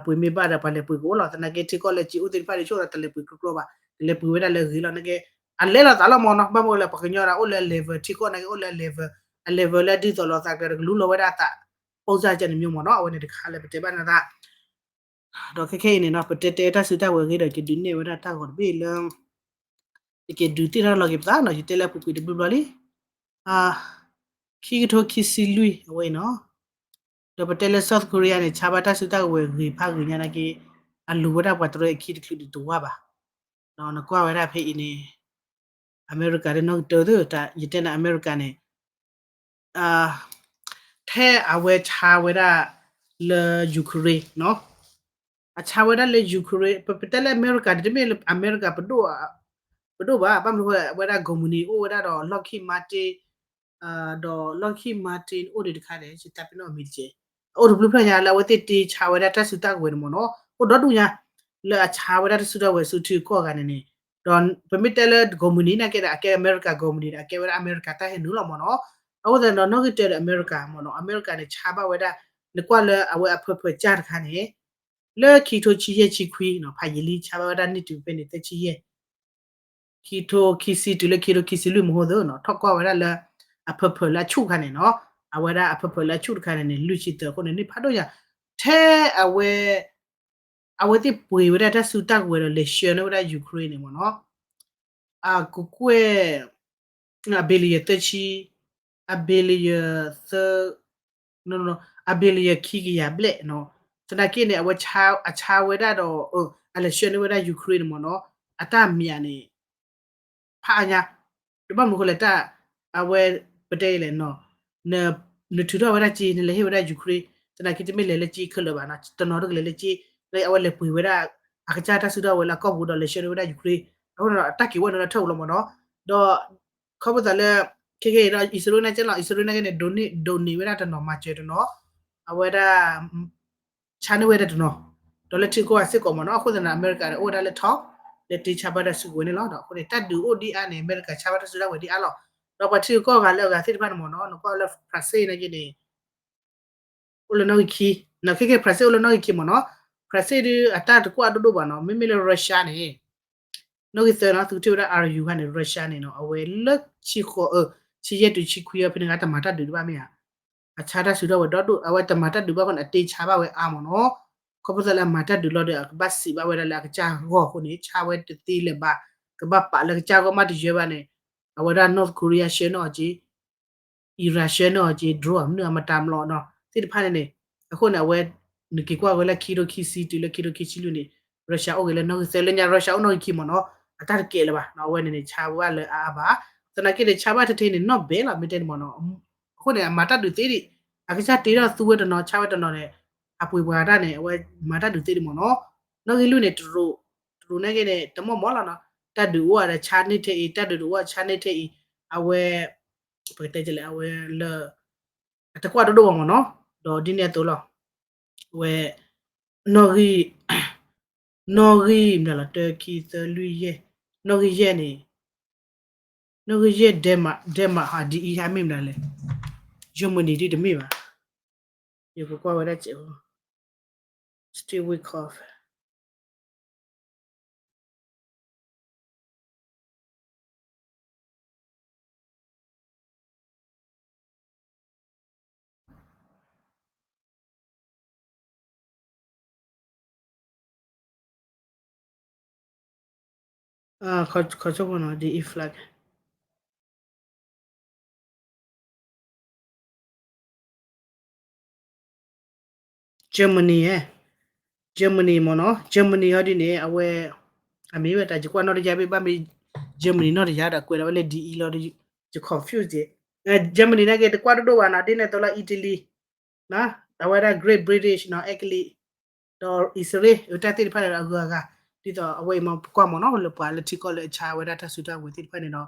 ပှ့ၤမ့ၢ်ဘၣ်ဒီးပှၤလဲၤပှ့ၤကအိၣ်လီၤ. သနာ်က့ထံကီၢ်လၢက့အိၣ်သ့ၣ်တဖၣ်န့ၣ် ဆိၣ်ဒီးတလဲၤပှ့ၤကျိကျိဘၣ်, ကလဲၤပှ့ၤဝဲဒၣ်လၢအဂ့ၤလီၤ. သနာ်က့ အလဲလိာ်သးလီၤမၢ်နီၤ. ဘၣ်မနုၤလဲၣ် ပှၤကညီဒီးအိၣ်လၢ level ထံကီၢ်သနာ်က့ အိၣ်လၢ level, အ level လၢဒ်သိးလိာ်သးကျဲဒီးကလူလီၤဝဲဒၣ်အသး, ပိၢ်စၢ်ကန့ၣ်မ့ၢ်မၢ်နီၤ. အဝဲန့ၣ်တခါလၢပတဲဘၣ်နသး ဒီးခဲခဲအံၤန့ၣ်နီၤ ပတဲတဲတၢ်စုတၢ်ဝဲၤအဂ့ၢ်ဒီး ယကဒုးနဲၣ်ဝဲဒၣ်တၢ်ဂီၤတဘ့ၣ်လၢ ယကဒုးသ့ၣ်နီၣ်လီၤက့ၤပသးနီၤ, ယတဲလၢအပူၤကွံာ်တဘျီဘျီလံ. ခံကထိခံဆံလွံၢ်အဝဲအံၤနီၤ, ဒီးပတဲလၢ South Korea န့ၣ် ဆါဘၣ်တၢ်စုတၢ်ဝဲၤဂ့ၤဖးဂ့ၤညါနာ်က့, အလူၤဝဲဒၣ်ပှၤတရၢအခံတချုးဒံးတဝၢဘၣ်. ဒီးနကွၢ်ဝဲဒၣ်ဖဲအံၤန့ၣ် အမဲရကၤဒီးနီၣ်ကတၢၢ်သ့ၣ် ယတဲန့ၣ် အမဲရကၤန့ၣ် ထဲအဝဲဆါဝဲဒၣ်လၢ Ukraine နီၤ, အဆါဝဲဒၣ်လၢ Ukraine, ပ ပတဲလၢအမဲရကၤန့ၣ် တမ့ၢ်လၢအမဲရကၤပဒိၣ်, ပဒိၣ်ဘၣ်, ဘၣ်မနုၤဃိဝဲဒၣ် company အိၣ်ဝဲဒၣ်ဒီး Lockheed Martin, ဒီး Lockheed Martin အိၣ်ဒံးတခါန့ၣ် ယတၢ်ပ့ၤနီၣ်အမံၤတက့ၢ်, အိၣ်တဘျုးဖျၢၣ်ညါလၢအဝဲသ့ၣ်တ့ဆါဝဲဒၣ်တၢ်စုတၢ်ကဝဲၤန့ၣ်မၢ်နီၤ, အိၣ်ဒီဒူၣ်ညါ လၢအဆါဝဲဒၣ်တၢ်စုတၢ်ဝဲၤဆူထံကီၢ်ဂၤန့ၣ်န့ၣ်, ဒီးပမ့ၢ်တဲလၢ company နာ်က့ဒီး အကဲအမဲရကၤ company ဒီး အကဲဝဲဒၣ်အမဲရကၤတၢ်ဟဲနုာ်လီၤမၢ်နီၤ. အဃိသတးဒီး နီၣ်ဂံၢ်တၢဒီးအမဲရကၤမၢ်နီၤ, အမဲရကၤန့ၣ် ဆါဘၣ်ဝဲဒၣ်, နကွၢ်လၢအဝဲအ purpose စၢ်တခါန့ၣ် လၢခံကထိဆံယဲၢ်ဆံခွံနီၤ, ဖးယံာ်လံ ဆါဘၣ်ဝဲဒၣ်န့ၢ်တုၤဖဲန့ၣ် သၢဆံယဲၢ် ခံကထိခံဆံတုၤလၢခံကထိခံဆံလွံၢ်မဟိသၢနီၤ, ထီၣ်ကွၢ်ဝဲဒၣ်လၢ အ purpose လၢအဆူၣ်တခါန့ၣ်နီၤ, အဝဲဒၣ်အ purpose လၢအဆူၣ်တခါန့ၣ်န့ၣ် လွံၢ်ဆံသၢအဃိန့ၣ် န့ၢ်ဖးဒိၣ်ညါ, ထဲအဝဲ အဝဲသ့ၣ်ပှ့ၤဝဲဒၣ်တၢ်စုတၢ်ကဝဲၤဒီးလဲၤဆှၢန့ၢ်ဝဲဒၣ် Ukraine န့ၣ်မၢ်နီၤ, အကကွဲၢ် အ billion သၢဆံ, အ billion သၢ, အ billion ခံကယၤဘျဲၣ်နီၤ, သနာ်က့န့ၣ် အဝဲ အဆါဝဲဒၣ်ဒီး အလဲၤဆှၢန့ၢ်ဝဲဒၣ် Ukraine န့ၣ်မၢ်နီၤ, အတၢ်မံၤန့ၣ် ဖးအါညါ, တဘၣ်မနုၤဃိလဲၣ်တၢ်, အဝဲ ပတဲလဲၣ်နီၤ, နထုးထီၣ်ဝဲဒၣ်က့ နလဲၤဟ့ၣ်ဝဲဒၣ် Ukraine, သနာ်က့တမ့ၢ်လဲၤလၢက့ခဲလၢာ်ဘၣ်နီၤ, တနီၤတကလဲၤလၢက့, လၢအဝဲလဲၤပှ့ၤဝဲဒၣ် အကစၢ်တၢ်စုတၢ်ဝဲၤလၢအကီၢ်ပူၤဒီးလဲၤဆှၢန့ၢ်ဝဲဒၣ် Ukraine, အဃိဒီးတၢ်က့ၤဝဲန့ၣ်လၢထၢၣ်ပူၤလီၤမၢ်နီၤ, ဒီး ခီဖျိသးလၢ ခဲခဲအံၤဒီး အံၣ်စရ့လးနာ်က့လီၤ, အံၣ်စရ့လးနာ်က့န့ၣ် ဒိးန့ၢ်ဝဲဒၣ်တနီၤ မၤစၢၤတနီၤ, အဝဲဒၣ် ဆါန့ၢ်ဝဲဒၣ်တနီၤ, ဒီးလၢထံကီၢ်အစ့ၢ်ကီးမၢ်နီၤ, အဃိသတးန့ၣ် အမဲရကၤဒီးအိၣ်ဝဲဒၣ်လၢ top လၢတ့ဆါဘၣ်တၢ်စုကဝဲၤန့ၣ်လီၤ. အဃိန့ၣ် တၢ်ဒုးအိၣ်ဒံးအါန့ၣ် အမဲရကၤဆါဘၣ်တၢ်စုတၢ်ဝဲၤဒံးအါလီၤ. ဒီးပှၤထံဂုၤကီၢ်ဂၤလၢအဂၤသ့ၣ်တဖၣ်န့ၣ်မၢ်နီၤ, နကွၢ်လၢ France နာ်က့န့ၣ် အိၣ်လၢနီၣ်ဂံၢ်ခံ, ခဲခဲ France အိၣ်လၢနီၣ်ဂံၢ်ခံမၢ်နီၤ, France ဒုးအတၢ်တကွၢ်ဒိၣ်ဒိၣ်ဘၣ်နီၤ, မ့မ့ၢ်လၢ Russia န့ၣ် နီၣ်ဂံၢ်သၢနီၤ, သုကထံၣ်ဝဲဒၣ် အါယူၤခါန့ၣ် Russia န့ၣ်နီၤ, အဝဲလၢဆံဃိးအၢ, ဆံယဲၢ်တုၤဆံခွံအၢ ဖဲန့ၣ်ဂၤတမၤတၢ်ဒုးတဘၣ်မ့ၢ်ဧါ, အဆါတၢ်စုထီၣ်ဝဲဒီဒိၣ်, အဝဲတမၤတၢ်ဒုးဘၣ်အဃိန့ၣ် အတ့ဆါဘၣ်ဝဲအါမၢ်နီၤ, ခီဖျိသးလၢအမၤတၢ်ဒုးလီၤဒီး အကဘၣ်စံးဘၣ်ဝဲဒၣ်လၢအကစၢ်ဂီၢ်အဃိန့ၣ် ဆါဝဲတသ့လၢၤဘၣ်, ကဘၣ်ပာ်လၢကစၢ်ဂီၢ်မးတယၢဘၣ်န့ၣ်, အဝဲဒၣ် North Korea ဆှၢန့ၢ်အီၤက့ Iran ဆှၢန့ၢ်အီၤက့ drone မနုၤအမတၤမလီၤနီၤ သ့ၣ်တဖၣ်န့ၣ်န့ၣ်, အဃိန့ၣ် အဝဲ နက့ၤကွၢ်ဝဲလၢခံကထိခံဆံတုၤလၢခံကထိခံဆံလွံၢ်န့ၣ် Russia အိၣ်ဂ့ၤလၢနီၣ်ဂံၢ်သၢ, လၢညါ Russia အိၣ်နီၣ်ဂံၢ်ခံမၢ်နီၤ, အတၢ်တကဲလၢၤဘၣ်နီၤ, အဝဲန့ၣ်န့ၣ် ဆါဝဲလၢအအါဘၣ်, သနာ်က့န့ၣ် ဆါဘၣ်ထဲထဲန့ၣ် နီၢ်ဘဲလီၤ မ့ၢ်တဲန့ၣ်မၢ်နီၤ, အဃိန့ၣ် အမၤတၢ်ဒုးသ့ဒံး, အကစၢ်တ့ထီၣ်သူဝဲတနီၤ ဆါဝဲတနီၤန့ၣ်, အပှ့ၤပှၤတၢ်န့ၣ် အဝဲမၤတၢ်ဒုးသ့ဒံးမၢ်နီၤ, နီၣ်ဂံၢ်လွံၢ်န့ၣ် တရူး, တရူးနာ်က့န့ၣ် တမီၢ်မီၢ်လီၤနီၤ, တၢ်ဒုးအိၣ်ဒီးဆါန့ၢ်ထဲအံၤ, တၢ်ဒုးတအိၣ်ဆါန့ၢ်ထဲအံၤ, အဝဲ ပကတဲလဲၣ် အဝဲလၢ အတကွၢ်ဒိၣ်ဒိၣ်ဘၣ်မၢ်နီၤ, ဒီးဒ်န့ၣ်အသိးလီၤ, ဝဲ နီၣ်ဂံၢ်, နီၣ်ဂံၢ်မနုၤလီၤ တၢ ခံ သၢ လွံၢ် ယဲၢ်, နီၣ်ဂံၢ်ယဲၢ်န့ၣ်, နီၣ်ဂံၢ်ယဲၢ် Denmark, Denmark ဟးဒ်အံၤဟးမ့ၢ်မနုၤလဲၣ်, Germany ဒ်တမ့ၢ်ဘၣ်, ယကကွၢ်ဝဲဒၣ်စဲးဖိ, Steve Witkoff. ခီဆိဖိနီၤ ဒ်အံၤ flag Germany, Germany မ့ၢ်နီၤ, Germany ဟီဒ်န့ၣ် အဝဲ အမ့ၢ်ဝဲတၢ်ယကွၢ်နီၣ်တယါဘ့ၣ် ဘၣ်မ့ၢ် Germany နီၣ်တယါဒီး ကွဲးဒၣ်ဝဲလၢဒ်အံၤလီၤ, ယ confuse က့, Germany နာ်က့ တကွၢ်ဒိၣ်ဒိၣ်ဘၣ်နီၤ, ဒ်န့ၣ်အသိးလီၤ Italy, အဝဲဒၣ် Great British နီၤ, အဲကလံး, ဒီးအံၣ်စရ့လး တၢ်သ့ၣ်တဖၣ်န့ၣ်ဒီးအဂုၤအဂၤ, ဒ်သိးအဝဲအံၤမ့ၢ်ပကွၢ်မ့ၢ်နီၤ လၢပှၤလၢထံကီၢ်လၢအဆါဝဲဒၣ်တၢ်စုတၢ်ဝဲၤသ့ၣ်တဖၣ်န့ၣ်ဒီး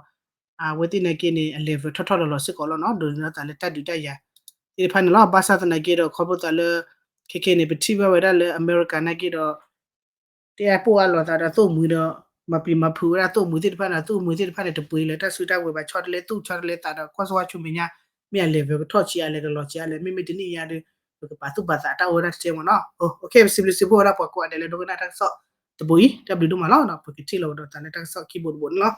အဝဲသ့ၣ်နာ်က့န့ၣ် အ level ထီၣ်ထီၣ်လီၤလီၤစ့ၢ်ကီးလီၤနီၤ, ဒိးန့ၢ်သးလၢတၢ်ဒုးတၢ်ယၤသ့ၣ်တဖၣ်န့ၣ်လီၤ. ဘၣ်ဆၣ်သနာ်က့ဒီး ခီဖျိသးလၢ ခဲခဲန့ၣ် ပထံၣ်ဘၣ်ဝဲဒၣ်လၢအမဲရကၤနာ်က့ဒီး တဲအပိၢ်အလိာ်သးဒီးသိၣ်မှံၤဒီး မၤပျံၤမၤဖုးဝဲဒၣ်သိၣ်မှံၤသ့ၣ်တဖၣ်န့ၣ် သိၣ်မှံၤသ့ၣ်တဖၣ်န့ၣ် တပှ့ၤလၢတၢ်စုတၢ်ဝဲၤဘၣ် ဆီတလဲသူၣ်ဆီတလဲသးဒီးကွၢ်စၢ်ဝါဆူမဲာ်ညါ မ့ၢ်အ level ကထီၣ်ဆံးအါလဲၣ် ကလီၤဆံးအါလဲၣ် မ့မ့ၢ်တနံၣ်ညါဒီး ပကပာ်သူၣ်ပာ်သးတၢ်အိၣ်ဝဲဒၣ်တကဲမ့ၢ်နီၤ. ပစံးဘျုးစံးဖှိၣ်ဝဲဒၣ်ပှၤကိးဂၤဒဲးလၢဒိကနၣ်တၢ်ကစီၣ်တဘိအံၤ တၢ်ဘျုးဒိၣ်မးလီၤ. ပကထံၣ်လိာ်ကဒီးသးလၢတၢ်ကစီၣ်ခံဘိတဘိန့ၣ်လီၤ.